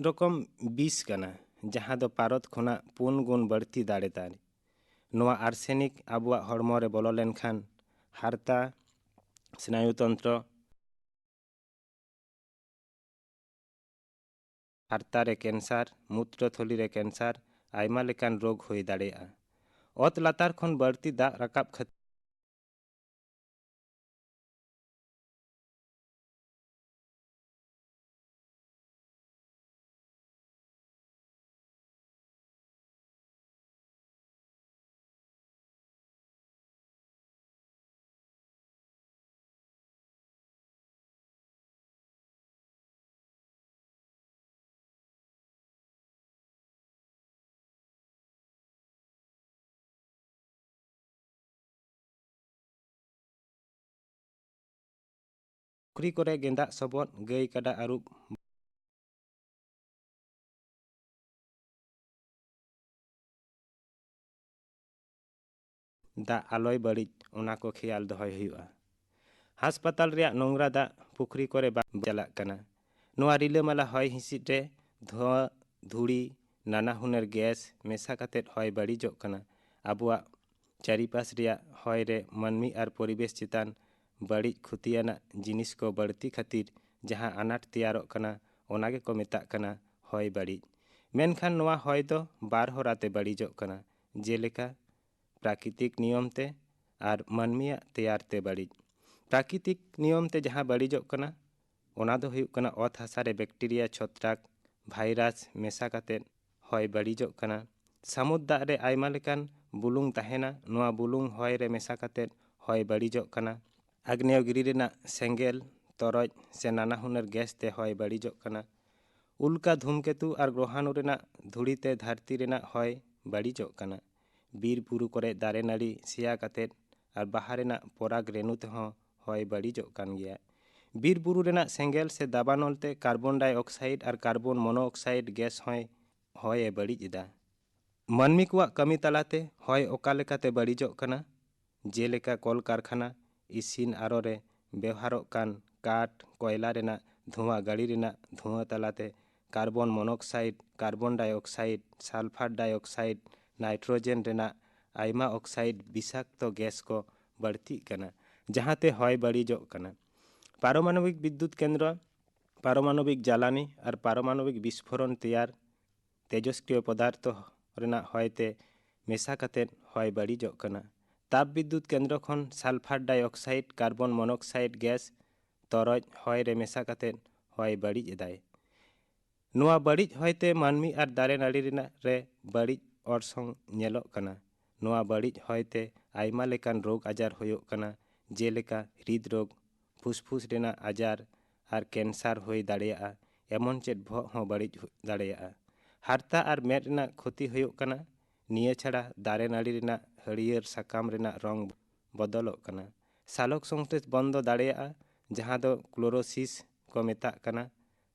ᱨᱚᱠᱚᱢ ᱵᱤᱥ ᱠᱟᱱᱟ, ᱡᱟᱦᱟᱸ ᱫᱚ ᱯᱟᱨᱚᱫ ᱠᱷᱚᱱᱟᱜ ᱯᱩᱱ ᱜᱩᱱ ᱵᱟᱹᱲᱛᱤ ᱫᱟᱲᱮ ᱛᱟᱭ᱾ ᱱᱚᱣᱟ ᱟᱨᱥᱮᱱᱤᱠ ᱟᱵᱚᱣᱟᱜ ᱦᱚᱲᱢᱚ ᱨᱮ ᱵᱚᱞᱚ ᱞᱮᱱᱠᱷᱟᱱ ᱦᱟᱨᱛᱟ, ᱥᱱᱟᱭᱩᱛᱚᱱᱛᱨᱚ, ᱦᱟᱨᱛᱟ ᱨᱮ ᱠᱮᱱᱥᱟᱨ, ᱢᱩᱛᱨᱚ ᱛᱷᱚᱞᱤ ᱨᱮ ᱠᱮᱱᱥᱟᱨ, ᱟᱭᱢᱟ ᱞᱮᱠᱟᱱ ᱨᱳᱜᱽ ᱦᱩᱭ ᱫᱟᱲᱮᱭᱟᱜᱼᱟ᱾ ᱚᱛ ᱞᱟᱛᱟᱨ ᱠᱷᱚᱱ ᱵᱟᱹᱲᱛᱤ ᱫᱟᱜ ᱨᱟᱠᱟᱵ ᱠᱷᱟᱹᱛᱤᱨ ᱯᱩᱠᱷᱨᱤ ᱠᱚᱨᱮ ᱜᱮᱸᱫᱟᱜ ᱥᱚᱵᱚᱫ, ᱜᱟᱹᱭ ᱠᱟᱰᱟ ᱟᱹᱨᱩᱵ, ᱫᱟᱜ ᱟᱞᱚᱭ ᱵᱟᱹᱲᱤᱡ, ᱚᱱᱟ ᱠᱚ ᱠᱷᱮᱭᱟᱞ ᱫᱚᱦᱚᱭ ᱦᱩᱭᱩᱜᱼᱟ᱾ ᱦᱟᱥᱯᱟᱛᱟᱞ ᱨᱮᱭᱟᱜ ᱱᱚᱝᱨᱟ ᱫᱟᱜ ᱯᱩᱠᱷᱨᱤ ᱠᱚᱨᱮ ᱵᱟᱝ ᱪᱟᱞᱟᱜ ᱠᱟᱱᱟ᱾ ᱱᱚᱣᱟ ᱨᱤᱞᱟᱹᱢᱟᱞᱟ ᱦᱚᱭ ᱦᱤᱸᱥᱤᱫ ᱨᱮ ᱫᱷᱩᱣᱟᱹ, ᱫᱷᱩᱲᱤ, ᱱᱟᱱᱟ ᱦᱩᱱᱟᱹᱨ ᱜᱮᱥ ᱢᱮᱥᱟ ᱠᱟᱛᱮ ᱦᱚᱭ ᱵᱟᱹᱲᱤᱡᱚᱜ ᱠᱟᱱᱟ᱾ ᱟᱵᱚᱣᱟᱜ ᱪᱟᱹᱨᱤᱯᱟᱥ ᱨᱮᱭᱟᱜ ᱦᱚᱭ ᱨᱮ ᱢᱟᱹᱱᱢᱤ ᱟᱨ ᱯᱚᱨᱤᱵᱮᱥ ᱪᱮᱛᱟᱱ ᱵᱟᱹᱲᱤᱡ ᱠᱷᱚᱛᱤᱭᱟᱱᱟᱜ ᱡᱤᱱᱤᱥ ᱠᱚ ᱵᱟᱹᱲᱛᱤ ᱠᱷᱟᱹᱛᱤᱨ ᱡᱟᱦᱟᱸ ᱟᱱᱟᱴ ᱛᱮᱭᱟᱨᱚᱜ ᱠᱟᱱᱟ, ᱚᱱᱟ ᱜᱮᱠᱚ ᱢᱮᱛᱟᱜ ᱠᱟᱱᱟ ᱦᱚᱭ ᱵᱟᱹᱲᱤᱡ᱾ ᱢᱮᱱᱠᱷᱟᱱ ᱱᱚᱣᱟ ᱦᱚᱭ ᱫᱚ ᱵᱟᱨ ᱦᱚᱨᱟᱛᱮ ᱵᱟᱹᱲᱤᱡᱚᱜ ᱠᱟᱱᱟ, ᱡᱮᱞᱮᱠᱟ ᱯᱨᱟᱠᱨᱤᱛᱤᱠ ᱱᱤᱭᱚᱢ ᱛᱮ ᱟᱨ ᱢᱟᱹᱱᱢᱤᱭᱟᱜ ᱛᱮᱭᱟᱨ ᱛᱮ ᱵᱟᱹᱲᱤᱡ᱾ ᱯᱨᱟᱠᱨᱤᱛᱤᱠ ᱱᱤᱭᱚᱢ ᱛᱮ ᱡᱟᱦᱟᱸ ᱵᱟᱹᱲᱤᱡᱚᱜ ᱠᱟᱱᱟ, ᱚᱱᱟ ᱫᱚ ᱦᱩᱭᱩᱜ ᱠᱟᱱᱟ ᱚᱛ ᱦᱟᱥᱟ ᱨᱮ ᱵᱮᱠᱴᱮᱨᱤᱭᱟ, ᱪᱷᱚᱛᱨᱟᱠ, ᱵᱷᱟᱭᱨᱟᱥ ᱢᱮᱥᱟ ᱠᱟᱛᱮ ᱦᱚᱭ ᱵᱟᱹᱲᱤᱡᱚᱜ ᱠᱟᱱᱟ᱾ ᱥᱟᱹᱢᱩᱫ ᱫᱟᱜ ᱨᱮ ᱟᱭᱢᱟ ᱞᱮᱠᱟᱱ ᱵᱩᱞᱩᱝ ᱛᱟᱦᱮᱱᱟ, ᱱᱚᱣᱟ ᱵᱩᱞᱩᱝ ᱦᱚᱭ ᱨᱮ ᱢᱮᱥᱟ ᱠᱟᱛᱮ ᱦᱚᱭ ᱵᱟᱹᱲᱤᱡᱚᱜ ᱠᱟᱱᱟ᱾ ᱟᱜᱽᱱᱮᱭᱚᱜᱤᱨᱤ ᱨᱮᱱᱟᱜ ᱥᱮᱸᱜᱮᱞ, ᱛᱚᱨᱚᱡ ᱥᱮ ᱱᱟᱱᱟ ᱦᱩᱱᱟᱹᱨ ᱜᱮᱥ ᱛᱮ ᱦᱚᱭ ᱵᱟᱹᱲᱤᱡᱚᱜ ᱠᱟᱱᱟ᱾ ᱩᱞᱠᱟ, ᱫᱷᱩᱢᱠᱮᱛᱩ ᱟᱨ ᱜᱨᱚᱦᱟᱱᱩ ᱨᱮᱱᱟᱜ ᱫᱷᱩᱲᱤ ᱛᱮ ᱫᱷᱟᱹᱨᱛᱤ ᱨᱮᱱᱟᱜ ᱦᱚᱭ ᱵᱟᱹᱲᱤᱡᱚᱜ ᱠᱟᱱᱟ᱾ ᱵᱤᱨ ᱵᱩᱨᱩ ᱠᱚᱨᱮ ᱫᱟᱨᱮ ᱱᱟᱹᱲᱤ ᱥᱮᱭᱟ ᱠᱟᱛᱮ ᱟᱨ ᱵᱟᱦᱟ ᱨᱮᱱᱟᱜ ᱯᱚᱨᱟᱜᱽ ᱨᱮᱱᱩ ᱛᱮᱦᱚᱸ ᱦᱚᱭ ᱵᱟᱹᱲᱤᱡᱚᱜ ᱠᱟᱱ ᱜᱮᱭᱟ᱾ ᱵᱤᱨ ᱵᱩᱨᱩ ᱨᱮᱱᱟᱜ ᱥᱮᱸᱜᱮᱞ ᱥᱮ ᱫᱟᱵᱟᱱᱚᱞ ᱛᱮ ᱠᱟᱨᱵᱚᱱ ᱰᱟᱭ ᱚᱠᱥᱟᱭᱤᱰ ᱟᱨ ᱠᱟᱨᱵᱚᱱ ᱢᱚᱱᱳ ᱚᱠᱥᱟᱭᱤᱰ ᱜᱮᱥ ᱦᱚᱸᱭ ᱦᱚᱭ ᱮ ᱵᱟᱹᱲᱤᱡ ᱮᱫᱟ᱾ ᱢᱟᱹᱱᱢᱤ ᱠᱚᱣᱟᱜ ᱠᱟᱹᱢᱤ ᱛᱟᱞᱟᱛᱮ ᱦᱚᱭ ᱚᱠᱟ ᱞᱮᱠᱟᱛᱮ ᱵᱟᱹᱲᱤᱡᱚᱜ ᱠᱟᱱᱟ? ᱡᱮᱞᱮᱠᱟ ᱠᱚᱞᱠᱟᱨᱠᱷᱟᱱᱟ, ᱤᱥᱤᱱ ᱟᱨᱚ ᱨᱮ ᱵᱮᱣᱦᱟᱨᱚᱜ ᱠᱟᱱ ᱠᱟᱴ, ᱠᱚᱭᱞᱟ ᱨᱮᱱᱟᱜ ᱫᱷᱩᱣᱟᱹ, ᱜᱟᱹᱰᱤ ᱨᱮᱱᱟᱜ ᱫᱷᱩᱣᱟᱹ ᱛᱟᱞᱟᱛᱮ carbon monoxide, carbon ᱰᱟᱭᱚᱠᱥᱟᱭᱤᱰ, sulphur ᱰᱟᱭᱚᱠᱥᱟᱭᱤᱰ, nitrogen ᱨᱮᱱᱟᱜ ᱟᱭᱢᱟ ᱚᱠᱥᱟᱭᱤᱰ ᱵᱤᱥᱟᱠᱛᱚ ᱜᱮᱥ ᱠᱚ ᱵᱟᱹᱲᱛᱤᱜ ᱠᱟᱱᱟ, ᱡᱟᱦᱟᱸᱛᱮ ᱦᱚᱭ ᱵᱟᱹᱲᱤᱡᱚᱜ ᱠᱟᱱᱟ᱾ ᱯᱟᱨᱚᱢᱟᱱᱚᱵᱤᱠ ᱵᱤᱫᱽᱭᱩᱛ ᱠᱮᱱᱫᱨᱚ, ᱯᱟᱨᱚᱢᱟᱱᱚᱵᱤᱠ ᱡᱟᱞᱟᱱᱤ ᱟᱨ ᱯᱟᱨᱚᱢᱟᱱᱚᱵᱤᱠ ᱵᱤᱥᱯᱷᱳᱨᱚᱱ ᱛᱮᱭᱟᱨ ᱛᱮᱡᱚᱥᱠᱨᱤᱭᱚ ᱯᱚᱫᱟᱨᱛᱷᱚ ᱨᱮᱱᱟᱜ ᱦᱚᱭ ᱛᱮ ᱢᱮᱥᱟ ᱠᱟᱛᱮ ᱦᱚᱭ ᱵᱟᱹᱲᱤᱡᱚᱜ ᱠᱟᱱᱟ᱾ ᱛᱟᱯ ᱵᱤᱫᱽᱭᱩᱛ ᱠᱮᱱᱫᱨᱚ ᱠᱷᱚᱱ ᱥᱟᱞᱯᱷᱟᱨ ᱰᱟᱭᱚᱠᱥᱟᱭᱤᱰ, ᱠᱟᱨᱵᱚᱱ ᱢᱚᱱᱚᱠᱥᱟᱭᱤᱰ ᱜᱮᱥ, ᱛᱚᱨᱚᱡ ᱦᱚᱭ ᱨᱮ ᱢᱮᱥᱟ ᱠᱟᱛᱮ ᱦᱚᱭ ᱵᱟᱹᱲᱤᱡ ᱮᱫᱟᱭ᱾ ᱱᱚᱣᱟ ᱵᱟᱹᱲᱤᱡ ᱦᱚᱭ ᱛᱮ ᱢᱟᱹᱱᱢᱤ ᱟᱨ ᱫᱟᱨᱮ ᱱᱟᱹᱲᱤ ᱨᱮᱱᱟᱜ ᱨᱮ ᱵᱟᱹᱲᱤᱡ ᱚᱨᱥᱚᱝ ᱧᱮᱞᱚᱜ ᱠᱟᱱᱟ᱾ ᱱᱚᱣᱟ ᱵᱟᱹᱲᱤᱡ ᱦᱚᱭ ᱛᱮ ᱟᱭᱢᱟ ᱞᱮᱠᱟᱱ ᱨᱳᱜᱽ ᱟᱡᱟᱨ ᱦᱩᱭᱩᱜ ᱠᱟᱱᱟ, ᱡᱮᱞᱮᱠᱟ ᱦᱨᱤᱫ ᱨᱳᱜᱽ, ᱯᱷᱩᱥᱯᱷᱩᱥ ᱨᱮᱱᱟᱜ ᱟᱡᱟᱨ ᱟᱨ ᱠᱮᱱᱥᱟᱨ ᱦᱩᱭ ᱫᱟᱲᱮᱭᱟᱜᱼᱟ᱾ ᱮᱢᱚᱱ ᱪᱮᱫ ᱵᱚᱦᱚᱜ ᱦᱚᱸ ᱵᱟᱹᱲᱤᱡ ᱦᱩᱭ ᱫᱟᱲᱮᱭᱟᱜᱼᱟ᱾ ᱦᱟᱨᱛᱟ ᱟᱨ ᱢᱮᱫ ᱨᱮᱱᱟᱜ ᱠᱷᱚᱛᱤ ᱦᱩᱭᱩᱜ ᱠᱟᱱᱟ᱾ ᱱᱤᱭᱟᱹ ᱪᱷᱟᱲᱟ ᱫᱟᱨᱮ ᱱᱟᱹᱲᱤ ᱨᱮᱱᱟᱜ ᱦᱟᱹᱨᱭᱟᱹᱲ ᱥᱟᱠᱟᱢ ᱨᱮᱱᱟᱜ ᱨᱚᱝ ᱵᱚᱫᱚᱞᱚᱜ ᱠᱟᱱᱟ᱾ ᱥᱟᱞᱚᱠ ᱥᱚᱝᱥᱞᱮᱥ ᱵᱚᱱᱫᱚ ᱫᱟᱲᱮᱭᱟᱜᱼᱟ᱾ ᱡᱟᱦᱟᱸ ᱫᱚ ᱠᱞᱳᱨᱳᱥᱤᱥ ᱠᱚ ᱢᱮᱛᱟᱜ ᱠᱟᱱᱟ,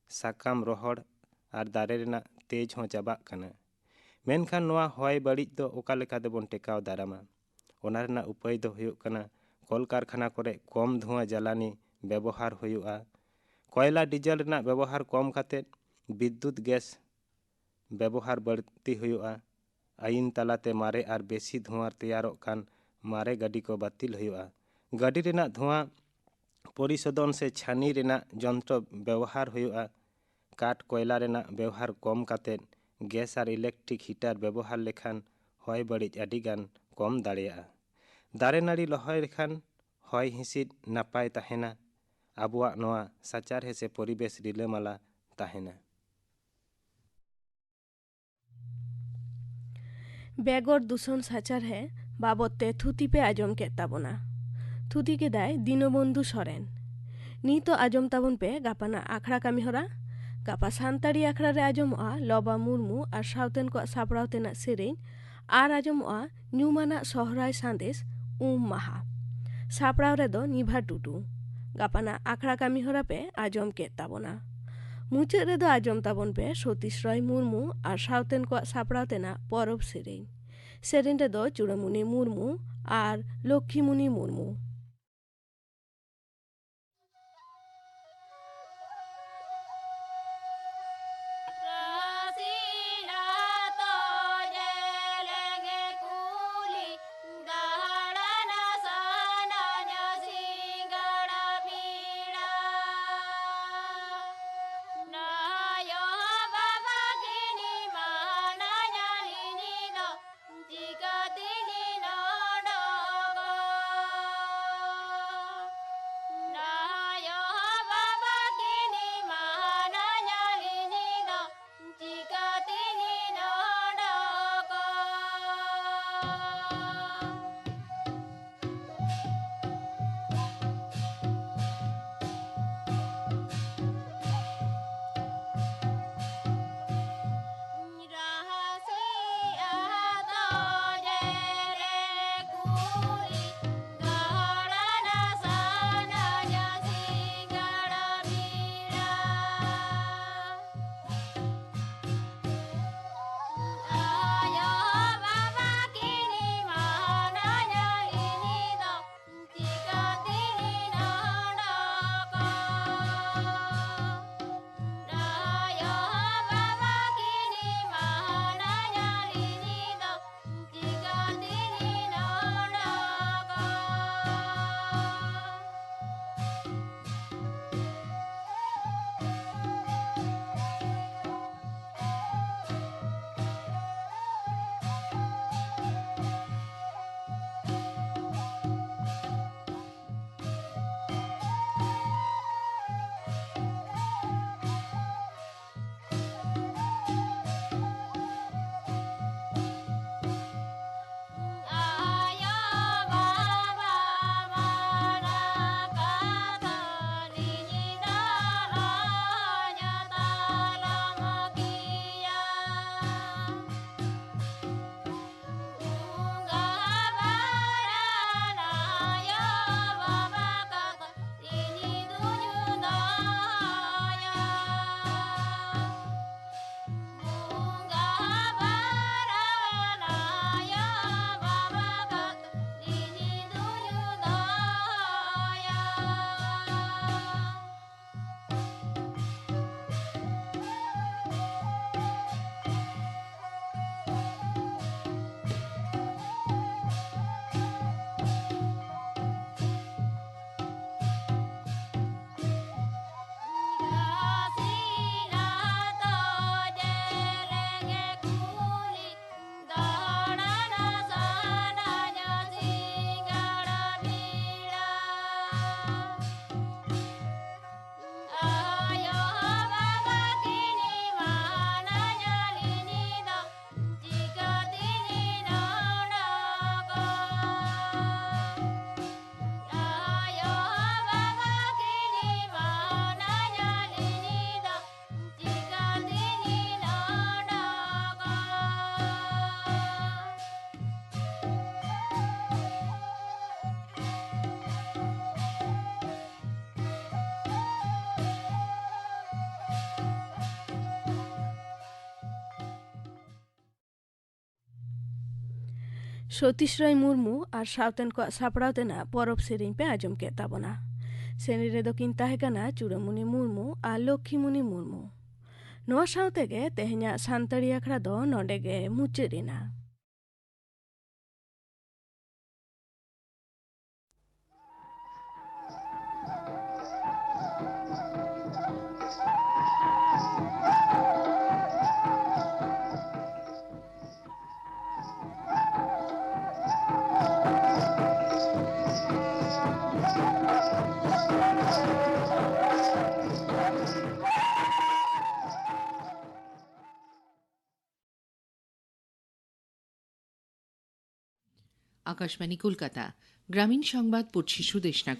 ᱥᱟᱠᱟᱢ ᱨᱚᱦᱚᱲ ᱟᱨ ᱫᱟᱨᱮ ᱨᱮᱱᱟᱜ ᱛᱮᱡᱽ ᱦᱚᱸ ᱪᱟᱵᱟᱜ ᱠᱟᱱᱟ᱾ ᱢᱮᱱᱠᱷᱟᱱ ᱱᱚᱣᱟ ᱦᱚᱭ ᱵᱟᱹᱲᱤᱡ ᱫᱚ ᱚᱠᱟ ᱞᱮᱠᱟ ᱛᱮᱵᱚᱱ ᱴᱮᱠᱟᱣ ᱫᱟᱨᱟᱢᱟ? ᱚᱱᱟ ᱨᱮᱱᱟᱜ ᱩᱯᱟᱹᱭ ᱫᱚ ᱦᱩᱭᱩᱜ ᱠᱟᱱᱟ, ᱠᱚᱞᱠᱟᱨᱠᱷᱟᱱᱟ ᱠᱚᱨᱮ ᱠᱚᱢ ᱫᱷᱩᱣᱟᱹ ᱡᱟᱞᱟᱱᱤ ᱵᱮᱵᱚᱦᱟᱨ ᱦᱩᱭᱩᱜᱼᱟ᱾ ᱠᱚᱭᱞᱟ ᱰᱤᱡᱮᱞ ᱨᱮᱱᱟᱜ ᱵᱮᱵᱚᱦᱟᱨ ᱠᱚᱢ ᱠᱟᱛᱮ ᱵᱤᱫᱽᱭᱩᱛ ᱜᱮᱥ ᱵᱮᱵᱚᱦᱟᱨ ᱵᱟᱹᱲᱛᱤ ᱦᱩᱭᱩᱜᱼᱟ᱾ ᱟᱹᱭᱤᱱ ᱛᱟᱞᱟᱛᱮ ᱢᱟᱨᱮ ᱟᱨ ᱵᱮᱥᱤ ᱫᱷᱩᱣᱟᱹ ᱛᱮᱭᱟᱨᱚᱜ ᱠᱟᱱ ᱢᱟᱨᱮ ᱜᱟᱹᱰᱤ ᱠᱚ ᱵᱟᱹᱛᱤᱞ ᱦᱩᱭᱩᱜᱼᱟ᱾ ᱜᱟᱹᱰᱤ ᱨᱮᱱᱟᱜ ᱫᱷᱩᱣᱟᱹ ᱯᱚᱨᱤᱥᱳᱫᱷᱚᱱ ᱥᱮ ᱪᱷᱟᱹᱱᱤ ᱨᱮᱱᱟᱜ ᱡᱚᱱᱛᱨᱚ ᱵᱮᱣᱦᱟᱨ ᱦᱩᱭᱩᱜᱼᱟ᱾ ᱠᱟᱴ ᱠᱚᱭᱞᱟ ᱨᱮᱱᱟᱜ ᱵᱮᱣᱦᱟᱨ ᱠᱚᱢ ᱠᱟᱛᱮ ᱜᱮᱥ ᱟᱨ ᱤᱞᱮᱠᱴᱨᱤᱠ ᱦᱤᱴᱟᱨ ᱵᱮᱵᱚᱦᱟᱨ ᱞᱮᱠᱷᱟᱱ ᱦᱚᱭ ᱵᱟᱹᱲᱤᱡ ᱟᱹᱰᱤ ᱜᱟᱱ ᱠᱚᱢ ᱫᱟᱲᱮᱭᱟᱜᱼᱟ᱾ ᱫᱟᱨᱮ ᱱᱟᱹᱲᱤ ᱨᱚᱦᱚᱭ ᱞᱮᱠᱷᱟᱱ ᱦᱚᱭ ᱦᱤᱸᱥᱤᱫ ᱱᱟᱯᱟᱭ ᱛᱟᱦᱮᱱᱟ᱾ ᱟᱵᱚᱣᱟᱜ ᱱᱚᱣᱟ ᱥᱟᱪᱟᱨᱦᱮ ᱥᱮ ᱯᱚᱨᱤᱵᱮᱥ ᱨᱤᱞᱟᱹᱢᱟᱞᱟ ᱛᱟᱦᱮᱱᱟ᱾ ᱵᱮᱜᱚᱨ ᱫᱩᱥᱚᱱ ᱥᱟᱪᱟᱨᱦᱮ ᱵᱟᱵᱚᱫ ᱛᱮ ᱛᱷᱩᱛᱤ ᱯᱮ ᱟᱸᱡᱚᱢ ᱠᱮᱫ ᱛᱟᱵᱚᱱᱟ᱾ ᱛᱷᱩᱛᱤ ᱠᱮᱫᱟᱭ ᱫᱤᱱᱚᱵᱚᱱᱫᱷᱩ ᱥᱚᱨᱮᱱ᱾ ᱱᱤᱛᱚᱜ ᱟᱸᱡᱚᱢ ᱛᱟᱵᱚᱱ ᱯᱮ ᱜᱟᱯᱟᱱᱟᱜ ᱟᱠᱷᱲᱟ ᱠᱟᱹᱢᱤᱦᱚᱨᱟ᱾ ᱜᱟᱯᱟ ᱥᱟᱱᱛᱟᱲᱤ ᱟᱠᱷᱲᱟ ᱨᱮ ᱟᱸᱡᱚᱢᱚᱜᱼᱟ ᱞᱚᱵᱟ ᱢᱩᱨᱢᱩ ᱟᱨ ᱥᱟᱶᱛᱮᱱ ᱠᱚᱣᱟᱜ ᱥᱟᱯᱲᱟᱣ ᱛᱮᱱᱟᱜ ᱥᱮᱨᱮᱧ, ᱟᱨ ᱟᱸᱡᱚᱢᱚᱜᱼᱟ ᱧᱩᱢᱟᱱᱟᱜ ᱥᱚᱦᱨᱟᱭ ᱥᱟᱸᱫᱮᱥ ᱩᱢ ᱢᱟᱦᱟ᱾ ᱥᱟᱯᱲᱟᱣ ᱨᱮᱫᱚ ᱱᱤᱵᱷᱟ ᱴᱩᱰᱩ᱾ ᱜᱟᱯᱟᱱᱟᱜ ᱟᱠᱷᱲᱟ ᱠᱟᱹᱢᱤᱦᱚᱨᱟ ᱯᱮ ᱟᱸᱡᱚᱢ ᱠᱮᱫ ᱛᱟᱵᱚᱱᱟ᱾ ᱢᱩᱪᱟᱹᱫ ᱨᱮᱫᱚ ᱟᱸᱡᱚᱢ ᱛᱟᱵᱚᱱ ᱯᱮ ᱥᱚᱛᱤᱥ ᱨᱚᱭ ᱢᱩᱨᱢᱩ ᱟᱨ ᱥᱟᱶᱛᱮᱱ ᱠᱚᱣᱟᱜ ᱥᱟᱯᱲᱟᱣ ᱛᱮᱱᱟᱜ ᱯᱚᱨᱚᱵᱽ ᱥᱮᱨᱮᱧ᱾ ᱥᱮᱨᱮᱧ ᱨᱮᱫᱚ ᱪᱩᱲᱟᱹᱢᱩᱱᱤ ᱢᱩᱨᱢᱩ ᱟᱨ ᱞᱚᱠᱠᱷᱤᱢᱩᱱᱤ ᱢᱩᱨᱢᱩ᱾ ᱥᱚᱛᱤᱥ ᱨᱟᱭ ᱢᱩᱨᱢᱩ ᱟᱨ ᱥᱟᱶᱛᱮᱱ ᱠᱚᱣᱟᱜ ᱥᱟᱯᱲᱟᱣ ᱛᱮᱱᱟᱜ ᱯᱚᱨᱚᱵᱽ ᱥᱮᱨᱮᱧ ᱯᱮ ᱟᱸᱡᱚᱢ ᱠᱮᱫ ᱛᱟᱵᱚᱱᱟ᱾ ᱥᱮᱨᱮᱧ ᱨᱮᱫᱚ ᱠᱤᱱ ᱛᱟᱦᱮᱸ ᱠᱟᱱᱟ ᱪᱩᱲᱟᱹᱢᱩᱱᱤ ᱢᱩᱨᱢᱩ ᱟᱨ ᱞᱚᱠᱠᱷᱤᱢᱩᱱᱤ ᱢᱩᱨᱢᱩ᱾ ᱱᱚᱣᱟ ᱥᱟᱶ ᱛᱮᱜᱮ ᱛᱮᱦᱮᱧᱟᱜ ᱥᱟᱱᱛᱟᱲᱤ ᱟᱠᱷᱲᱟ ᱫᱚ ᱱᱚᱰᱮ ᱜᱮ ᱢᱩᱪᱟᱹᱫ ᱮᱱᱟ᱾ আকাশবাণী কলকাতা। গ্রামীণ সংবাদ পড়ছি সুদেষ্ণা